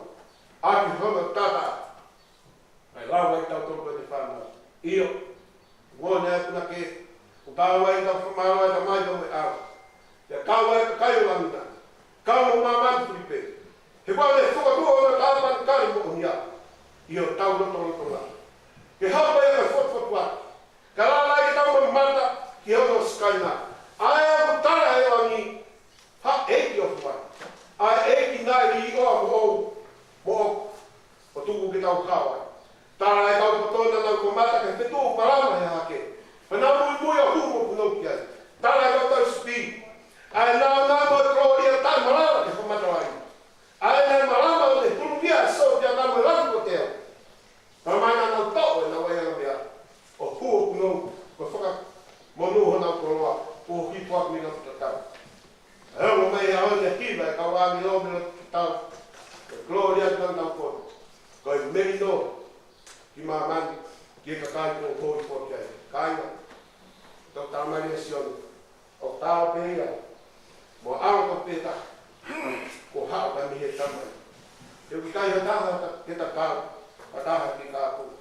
ʻaki hono tata, ʻa e lau ai kitautolu ko ʻene fānau. ʻIo, mo ne atu na ke, ʻoku tau ai tau fakamālō ai tamai tau me au. Pea kau ai kakai ʻo lamina, kau mo māmani fulipē. He kuo ne fokotuʻu hono tāpanekale moʻonia ʻi hotau lotolotonga. Ke hapa ia ka fotufotu atu. Ka lava ai ke tau mamata ki hono Sikaina. ʻA ia ʻoku tala ʻe he langi, ha ʻEiki ʻoku ʻi ai. ʻA e ʻEiki naʻe ʻi ʻOa mo ʻOu, mo ʻOku, ʻo tuku ke tau hao ai. Tala ʻe he kau poto naʻa nau mamata ki he fetuʻu malama he hahake. Pea nau muimui ʻo hū mo punou ki ai. Tala ʻe he kau tauhi sipi, ʻa e nāunau mo e kolōlia taʻemalama ki he fakamatalaʻi. ʻA ia naʻe malama ʻo ne huluʻia ʻa e sōtia mo e laku kotea. Pea naʻa nau toʻo ʻenau ʻaiʻangameʻa, ʻo hū ʻo punou, ko e fakamonū honau koloa, ʻo hifo ʻaki mei loto tatau. ʻA ia ʻoku ʻomai ʻe he ʻaho ni ʻa e hiva ʻa e kau ʻāngelo mei loto tatau, ʻo kolōlia ki honau poto, ko e melino ki māmani, ki he kakai kuo hōifua ki ai. Kāinga, Toketā Malia Sione, ʻoku taau pē ia mo e ʻAlo tofu pē taha kuo haʻu mei he Tamai. He ʻoku ʻikai ha taha ke tatau, ha taha ke kāpui.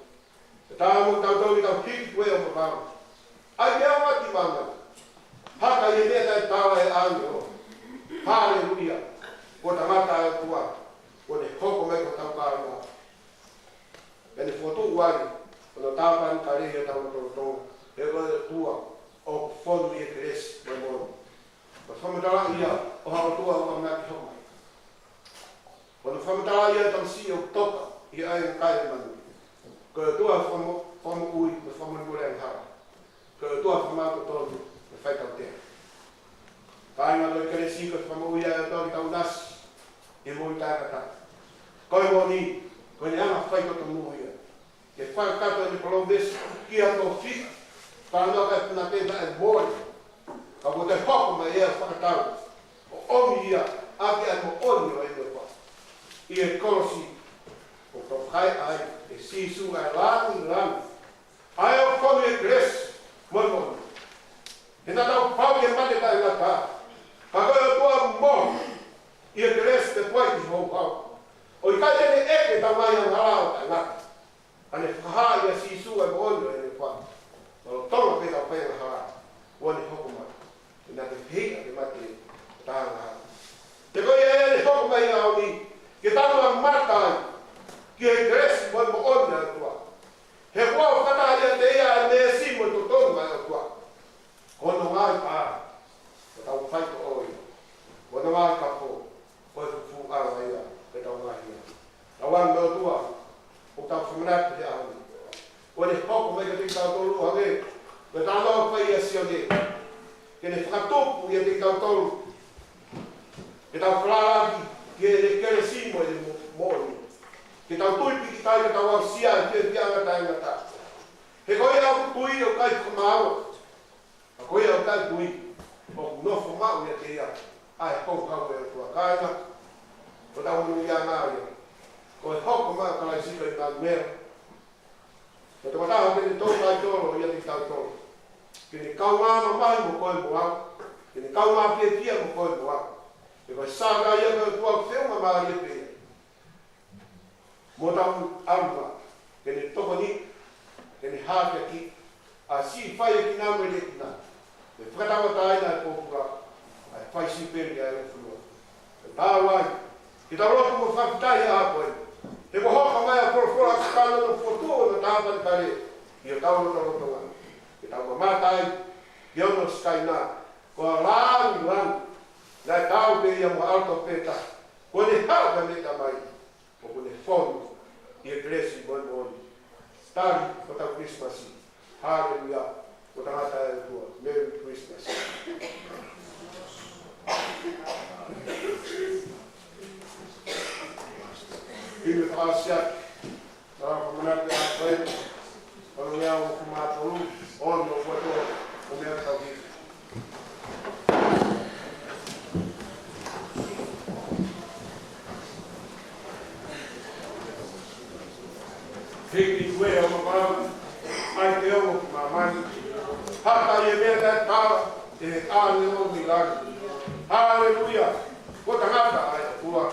Tatau mo kitautolu ʻi heʻetau hiki tuʻu ʻo mamaʻo. ʻAi ke ʻaonga ki māmani. Haka ʻi he meʻa taʻetau ʻe ʻaonga. Haleluia. Kuo tangata ʻa e ʻOtua. Kuo ne hoko mai ko hotau kāinga. Pea ne fokotuʻu ai hono tāpanekale ʻi hotau lotolotonga. He ko e ʻOtua ʻoku fonu ʻi he kelesi mo e moʻoni. Ko e fakamatala ia ʻo ha ʻOtua ʻoku ʻamanaki hoko mai. Ko hono fakamatala ia ʻo e tamasiʻi ʻoku toka ʻi he ʻaiʻanga kai ʻo e manu. Ko e ʻOtua fakamo-, fakamoʻui mo fakamolemole angahala. Ko e ʻOtua fakamaau totonu mo faitautea. Kāinga, ko e kelesi ko e fakamoʻui ia ʻa e ʻOtua ke tau ʻinasi ʻi he moʻui taʻengata. Ko e moʻoni, ko ʻene anga faitotonu ia. Ke fakakakato ʻene palōmesi ki ha tofiʻa, talanoa ki ha punake naʻe mole, ka kuo toe hoko mai ia ʻo fakatau, ʻo ʻomi ia ʻaki ʻa e moʻoni ʻo ʻene ʻofa. ʻI he kolosi, ʻoku tau fakahā ai ʻe Sīsū ʻa e lāngilangi, ʻa ia ʻoku fonu ʻi he kelesi mo e moʻoni. He naʻa tau pau ki he mate taʻengata, ka ko e ʻOtua mohu ʻi he kelesi te puai ki houhau. ʻOku ʻikai te ne ʻeke ʻetau ngaahi angahala ʻo taʻengata. Ka ne fakahā ʻia Sīsū ʻa e moʻoni ʻo ʻene ʻofa. Lolotonga pē ʻetau fai angahala, kuo ne hoko mai ʻo ne fehiʻa ke mate ʻa e angahala. He ko ia ʻene hoko mai ʻi he ʻaho ni, ke tau mamata ai ki he kelesi mo e moʻoni ʻa e ʻOtua. He kuo fakataha ʻiate ia ʻa e meesi mo e totonu ʻa e ʻOtua. Ko hono ngaahi pā, ko ʻetau faitoʻo ia. Ko hono ngaahi kapo, ko e fufuuʻanga ia ʻo ʻetau ngaahi hia. Tauange mo e ʻOtua, ʻoku tau fakamanatu he ʻaho ni. Kuo ne hoko mai kiate kitautolu ʻo hangē ko e talanoa naʻe fai ʻe Sione. Ke ne fakatupu ʻiate kitautolu. Ke tau falala ki heʻene kelesi mo ʻene mo-, moʻoni. Ke tau tui pīkitai, ke tau aʻusia ʻa e fiefiaʻanga taʻengata. He ko ia ʻoku tui ʻoku ʻikai fakamāua. Ka ko ia ʻoku taʻetui, ʻoku nofo maʻu ʻiate ia ʻa e houhau ʻo e ʻOtua. Kāinga, ko ʻetau monūʻiaʻanga ia. Ko e hoko mai ʻo Kalaisi ko ʻImanuela. Ko e tokotaha ke ne toutai tolo ʻiate kitautolu. Ke ne kaungā mamahi mo koe mo au. Ke ne kaungā fiefia mo koe mo au. He ko e sākaia ko e ʻOtua feʻunga mālie pē ia. Mo tau ʻalu mai, ke ne tokoni, ke ne hākeakiʻi ʻa e siʻi faiʻakina mo e liʻakina. Ke fakatauʻatāina ʻa e pōpula, ʻa e fai sipeli ʻa e ʻufunua. Ke tau ai, ke tau lotu mo fakafetaʻi ʻa koe. He kuo hoko mai ʻa e folofola ʻa e kakano no fotu ʻo na tāpanekale ʻi hotau lotolotonga. Ke tau mamata ai ki hono Sikaina, ko e lāngilangi, naʻe taau pē ia mo e ʻAlo tofu pē taha, kuo ne haʻu mei he Tamai, ʻoku ne fonu ʻi he kelesi mo e moʻoni. Tali hotau Kilisimasi. Haleluia. Kuo tangata ʻa e ʻOtua. Merry Christmas. Himi fakaʻosi atu. Tau fakamanatu ʻa e koe. Ono ngeau hongofulu mā tolu, ono ua tolu, ʻo meʻa tau hiki. Hiki tuʻu ʻo mamaʻo, ʻai ke ongo ki māmani. Hata ʻi he meʻa taʻetau, ʻe ʻa ne o mi lani. Haleluia. Kuo tangata ʻa e ʻOtua.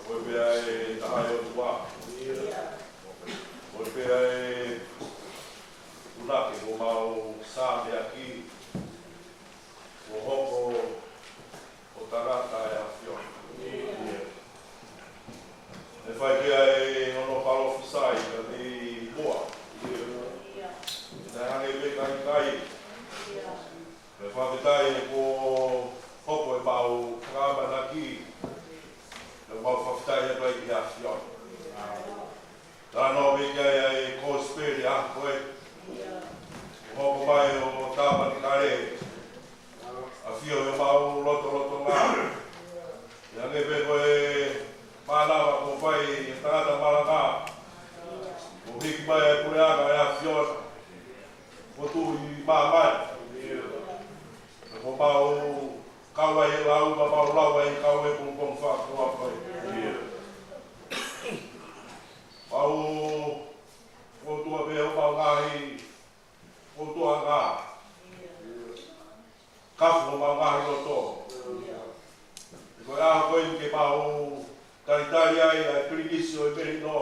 Ko e pea e taha ʻo e ʻOtua. Ko e pea e ʻUluaki, ko ʻemau sāmeaki, kuo hoko ʻo tangata ʻa e ʻAfiona. Ne fai pea ʻe hono palōfisai ka ni mua. Naʻe hangē pē ka ʻikai. Pea fakafetaʻi he kuo hoko ʻemau fakaʻamanaki. Pea mau fakafetaʻi atu ai ki he ʻAfiona. Talanoa pē ki ai ʻa e kosipeli ʻa ko ē. Kuo hoko mai ʻo tāpanekale. ʻAfio ʻi homau lotolotonga. ʻI he hangē pē ko e mānava kuo fai ʻe he tangata malanga. Kuo hiki mai ʻa e puleʻanga ʻa e ʻAfiona. Kuo tuʻu ʻi māmani. Pea kuo mau kau ai he lau, pea mau lau ai he kau he pongipongi Fakaakau ko ē. Mau ʻotua pē homau ngaahi ʻotuaʻanga. Kafu homau ngaahi loto. He ko e ʻaho ko eni ke mau talitali ai ʻa e pilinisi ʻo e melino.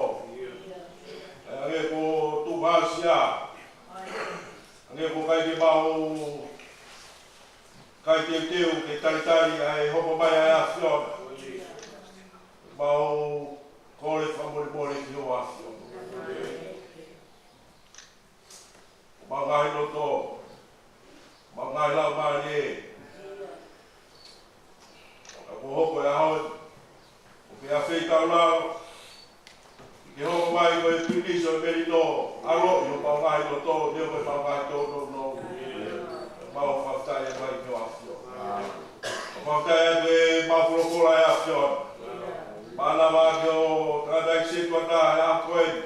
ʻA ia hangē ko Tukuhausia. Hangē ko e ʻikai ke mau kai teuteu ke talitali ʻa e hoko mai ʻa e ʻAfiona. Mau kole fakamolemole ki ho ʻAfiona. Mau ngaahi loto, mau ngaahi laumālie. Ka kuo hoko e ʻaho ni, ʻoku ke ʻafeitaulalo, ke hoko mai ko e pilinisi ʻo e melino, ʻaloʻi homau ngaahi loto, neongo ʻemau ngaahi tōnounou. Mau fakafetaʻi atu ai ki ho ʻAfiona. Mau fakafetaʻi atu ʻemau folofola ʻa e ʻAfiona. Mānava ʻaki ho tangataʻeiki setuata he ʻaho ko eni.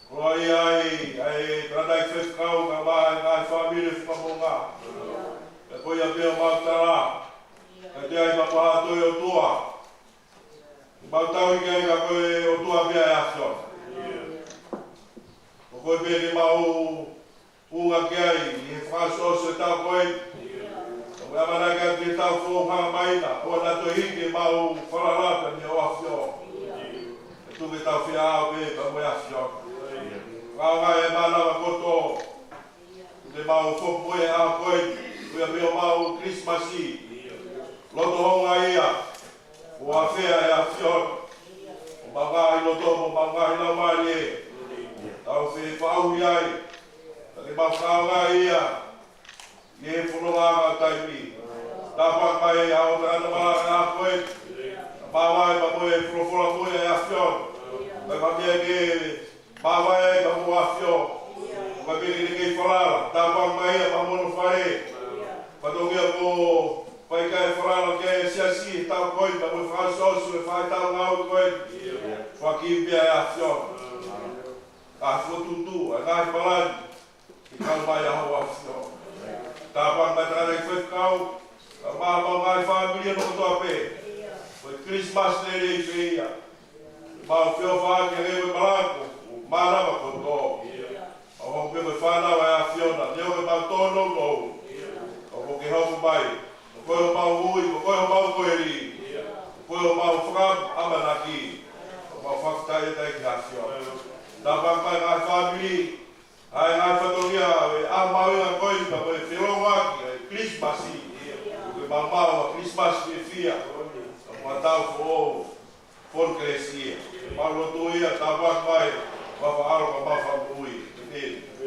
Ko ia ai, ʻa e tangataʻeiki faifekau kae ʻumaʻā e ngaahi fāmili fakamoʻunga. Pea ko ia pē ʻemau tala. Ka te ai ma paha toi ʻOtua. Mau tauhi ki ai ka ko e ʻOtua pē ʻa e ʻAfiona. Ko koe pē ke mau ʻunga ki ai ʻi he fakaʻosiʻosi ʻo e taʻu ko eni. Ka mau ʻamanaki atu ki he taʻu foʻou ʻoku hanga mai na, ʻoua naʻa toe hiki ʻemau falala pea mei ho ʻAfio. Pea tuku ke tau feʻao pē pea mo e ʻAfio. Fakaʻaongaʻi e mānava kotoa. Ke mau foki mo e ʻaho ko eni, ko ia pē homau Kilisimasi. Loto houngaʻia, ʻo ʻafea e ʻAfiona. Homau ngaahi loto, homau ngaahi laumālie. Tau fefaʻuhi ai, ka ke mau fakaʻaongaʻi ia, ʻi he fonongaʻanga ʻo taimi. Tāpuakiʻi mai ʻa ho tangata malanga he ʻaho ko eni. Māvae pea mo e folofola ko ia ʻa e ʻAfiona. Kae ʻumaʻā ke māvae ai pea mo e ʻAfio. Ko e peke ne kei falala, tāpuakiʻi mai ia pea mo hono fale. Fatongia ko e fai kai falala ki he siasi he taʻu ko eni pea mo e fakaʻosiʻosi ʻo e faʻahitaʻu ngāue ko eni. Foaki pē ʻa e ʻAfiona ʻa e fokotuʻutuʻu, ʻa e ngaahi palani. Ke kau mai ʻa ho ʻAfio. Tāpuakiʻi mai tangataʻeiki faifekau, kae ʻumaʻā homau ngaahi fāmili hono kotoa pē. Ko e Kilisimasi lelei pē ia. Mau feʻofaʻaki hangē ko e malanga, mānava kotoa. Mau hoko pē ko e fānau ʻa e ʻAfiona, neongo ʻemau tōnounou. Ka ko koe ke hoko mai, ko koe homau ui, ko koe homau koeli. Ko e mau fakaʻamanaki, mau fakafetaʻi atu ki he ʻAfiona. Tāpuakiʻi mai e ngaahi fāmili, ʻa e ngaahi fatongia ʻo e ʻaho mahuʻinga ko eni, ka ko e felōngoaki ʻa e Kilisimasi. Ko e mau maʻu ʻa e Kilisimasi fiefia, ka mau tau foʻou, fonu kelesi ia. Mau lotu ia, tāpuakiʻi mai, mau fakaʻalo, mau fakamoʻui. ʻĒmeni.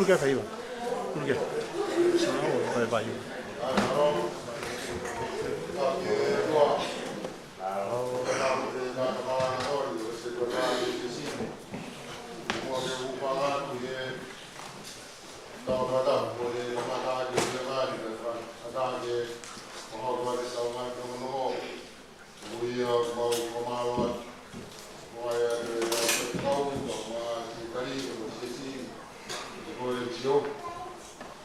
Ke fai ua. Ulu ke. Sa o, fai fai ua. Ko ia mau fakamālō atu. Mo ia ʻa e ʻaho kau, mo e kali, mo e siasi, mo e kolēsio.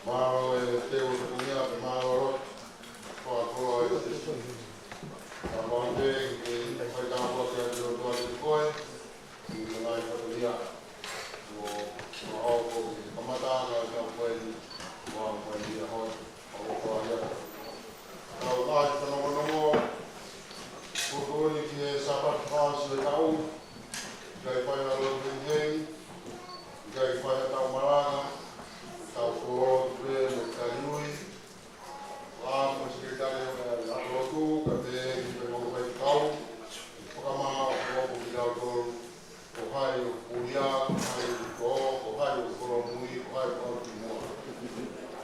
Mālō e teu o te kunia, pe mālō loto. Fakakoloa e siasi. Ka mau pē, ke fai tāpuaki atu loto atu koe. Ki he ngaahi fatongia. Mo, mo au ko e kamata, ka tau koe ni, mo au koe ni a hoi. ʻOku ʻikai ke tau ʻai fanongonongo, ko e kole ki he Sāpate fakaʻosi ʻo e taʻu, ʻikai fai ha lotu hengihengi, ʻikai fai ha tau malanga, tau kolo pē mo e taliui, ʻa mo e sekelitali ʻo e lotu, ka pehē ki he kau faifekau, fakamaʻopoʻopo kitautolu, ko hai ʻoku pulia, ko hai ʻoku tō, ko hai ʻoku holomui, ko hai ʻoku ʻauki muʻa.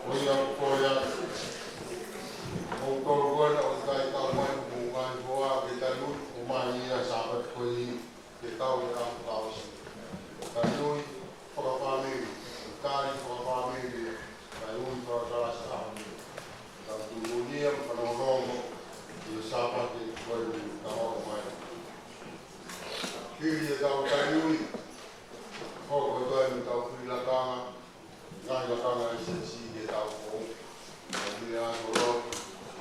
Ko ia ʻoku kole atu. Mou tolu ko ena ʻoku ʻikai kau mai, mou ngaahi hoa, ke taliui, ʻomai ia Sāpate ko eni, ke tau ke ʻaho fakaʻosi. Taliui fakafāmili, tali fakafāmili, taliui fakakalasi ʻaho ni. Tau tuʻunia mo fanongonongo, ʻi he Sāpate ko eni, tau ʻomai. Hili ʻetau taliui, hoko atu ai mo ʻetau fili lakanga, ngaahi lakanga ʻa e siasi ki he taʻu foʻou. Tau hili atu ʻo lotu,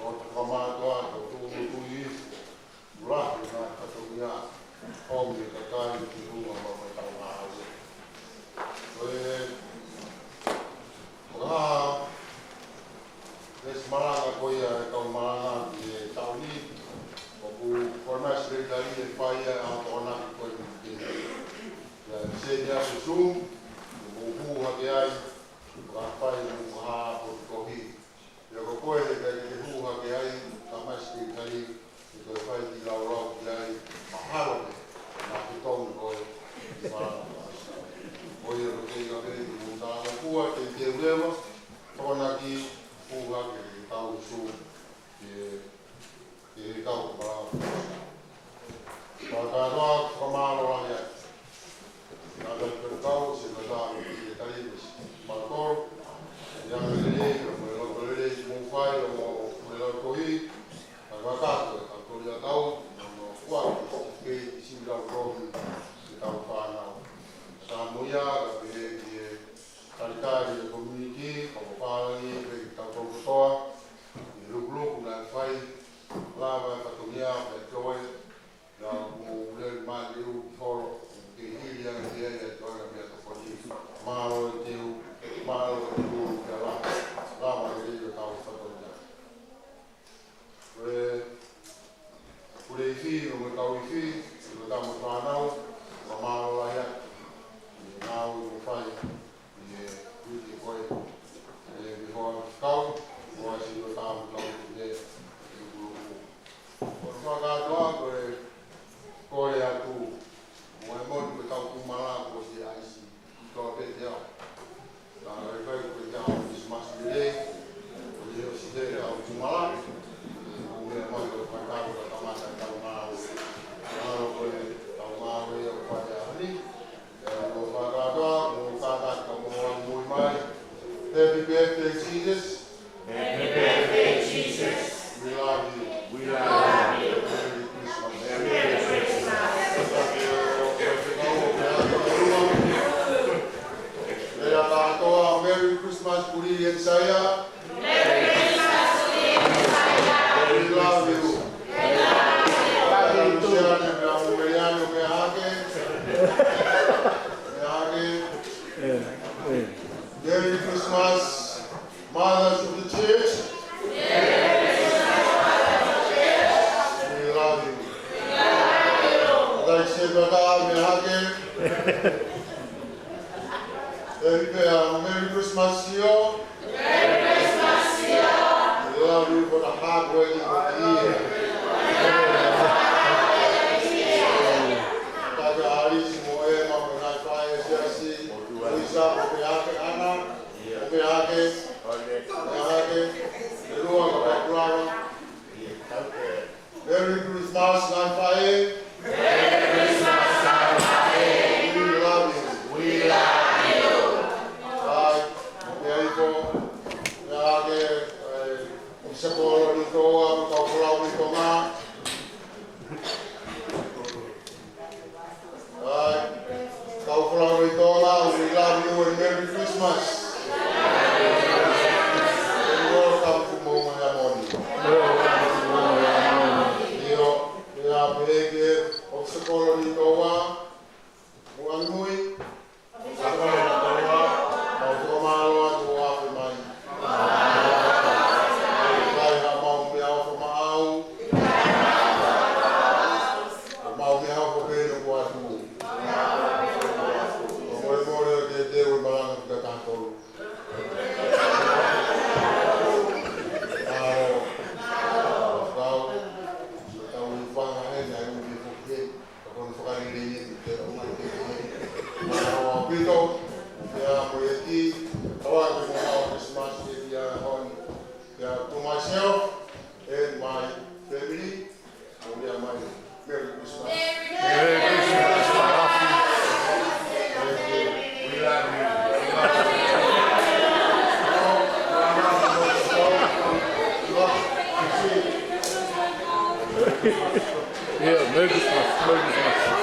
lotu fakamātoato, tūʻulutui ifo, ʻuluaki ngaahi fatongia, ʻomi e kakai ki he ʻuhinga mo ʻetau ngāue. Ko e Ko e hā, veesi malanga ko ia ʻa e kau malanga ki he taʻu ni, ʻoku kole mai e sekelitali ke fai ʻa e tokonaki ko eni ki he. ʻIa, send ia ki he Zoom, mou hū hake ai, ka fai mo ha potu kohi. ʻIa ko koe he ʻikai ke hū hake ai, ka mai e sekelitali, ʻe toe fai e kiʻi laulau ki ai, mahalo pē, naʻa ke tonu koe, ʻi he malanga. Ko ia ko e kei kape ki mou tālakua, teuteu leva, tokonaki, hū hake ki he kau Zoom, ki he, ki he kau malanga. Fakakātoa, fakamālō lahi atu. Naʻa tau kau, se naʻa tau ki he tali, mo e si, mālō. ʻIa, mo e lelei, mo e loto lelei, mou fai, mo e loto kohi. Ka ka ka ko e ka ko ia tau, no, no, kua, ke isi lau rohi, ke tau fānau. Ka mo ia, ka pehē ki he talitali e kominiti, ka ko pālangi, ke tau tau kotoa, ʻi he lukuluku naʻe fai, lava e fatongia, mo e toe, na mo ule mali u holo, ke hili ange ke ai e toe na mea tokoni. Mālō e teu, mālō e teu, ke la, lava e lelei e tau fatongia. Ko e, ko e ifi, mo e kau ifi, mo e kau mo e fānau, fakamālō lahi atu. ʻI he ngāue kuo fai, ʻi he uike ko ē, ʻe he hoa kau, ko e siʻi tau kau ʻi he lukuluku. Ko e fakakātoa, ko e, ko e atu, mo e motu ko e kau kumala, ko e siʻi ʻaisi, ʻi tō pē te au. Ka ʻe fai ko e kau Christmas lelei, ko e ʻosi he kau kumala. Ko e meʻa mai ko e fai kau ka kamata kau ngāue. Ngāue ko e kau ngāue ʻo fai ʻa ni. ʻE, mo fakakātoa, mo kātaki ka mo ʻai mui mai. Happy birthday, Jesus. Happy birthday, Jesus. We love you. We love you. Merry Christmas. Merry Christmas. Merry Christmas, Kuliʻi and Saia. Merry Christmas, Kuliʻi and Saia. We love you. We love you. Luciana, meʻa mo Meliane, meʻa hake. Meʻa hake. Merry Christmas, Mothers of the Church. We love you. Like I said, meʻa hake. Happy, uh, Merry Christmas, Sio. Merry Christmas, Sio. We love you for the hard working of the year. Tau ʻalisi mo e ma mo ngai fai e siasi. Mo Luisa mo Peake Ana. Ke, ʻai, ʻofisa kolo ni koa, kau folau ni Tonga. ʻAi, kau folau ni Tonga, we love you and Merry Christmas. And welcome to Moʻunga Heamoni. ʻIo, ʻio, pehē ki he ʻofisa kolo ni koa, Muʻa Nui. Mau fakamālō atu ʻa e afe mai. Kai haʻamau meʻaʻofa maʻau. Mau meʻaʻofa pē ʻoku ʻoatu. Molemole ʻo te te ue malanga ki ka taha tolu. Mālō. Kau, kau i fanga hena i umi foki. Ka ko hono fakalelei ʻe te o mai ke ke. Mālō ʻaupito, pea mo e ti, kawa ke mo mau Christmas ke tia hon. Pea to myself and my family, mo ia mai. Merry Christmas. Merry Christmas, Rafi. Thank you. We love you. We love you. Yeah, Merry Christmas, Merry Christmas.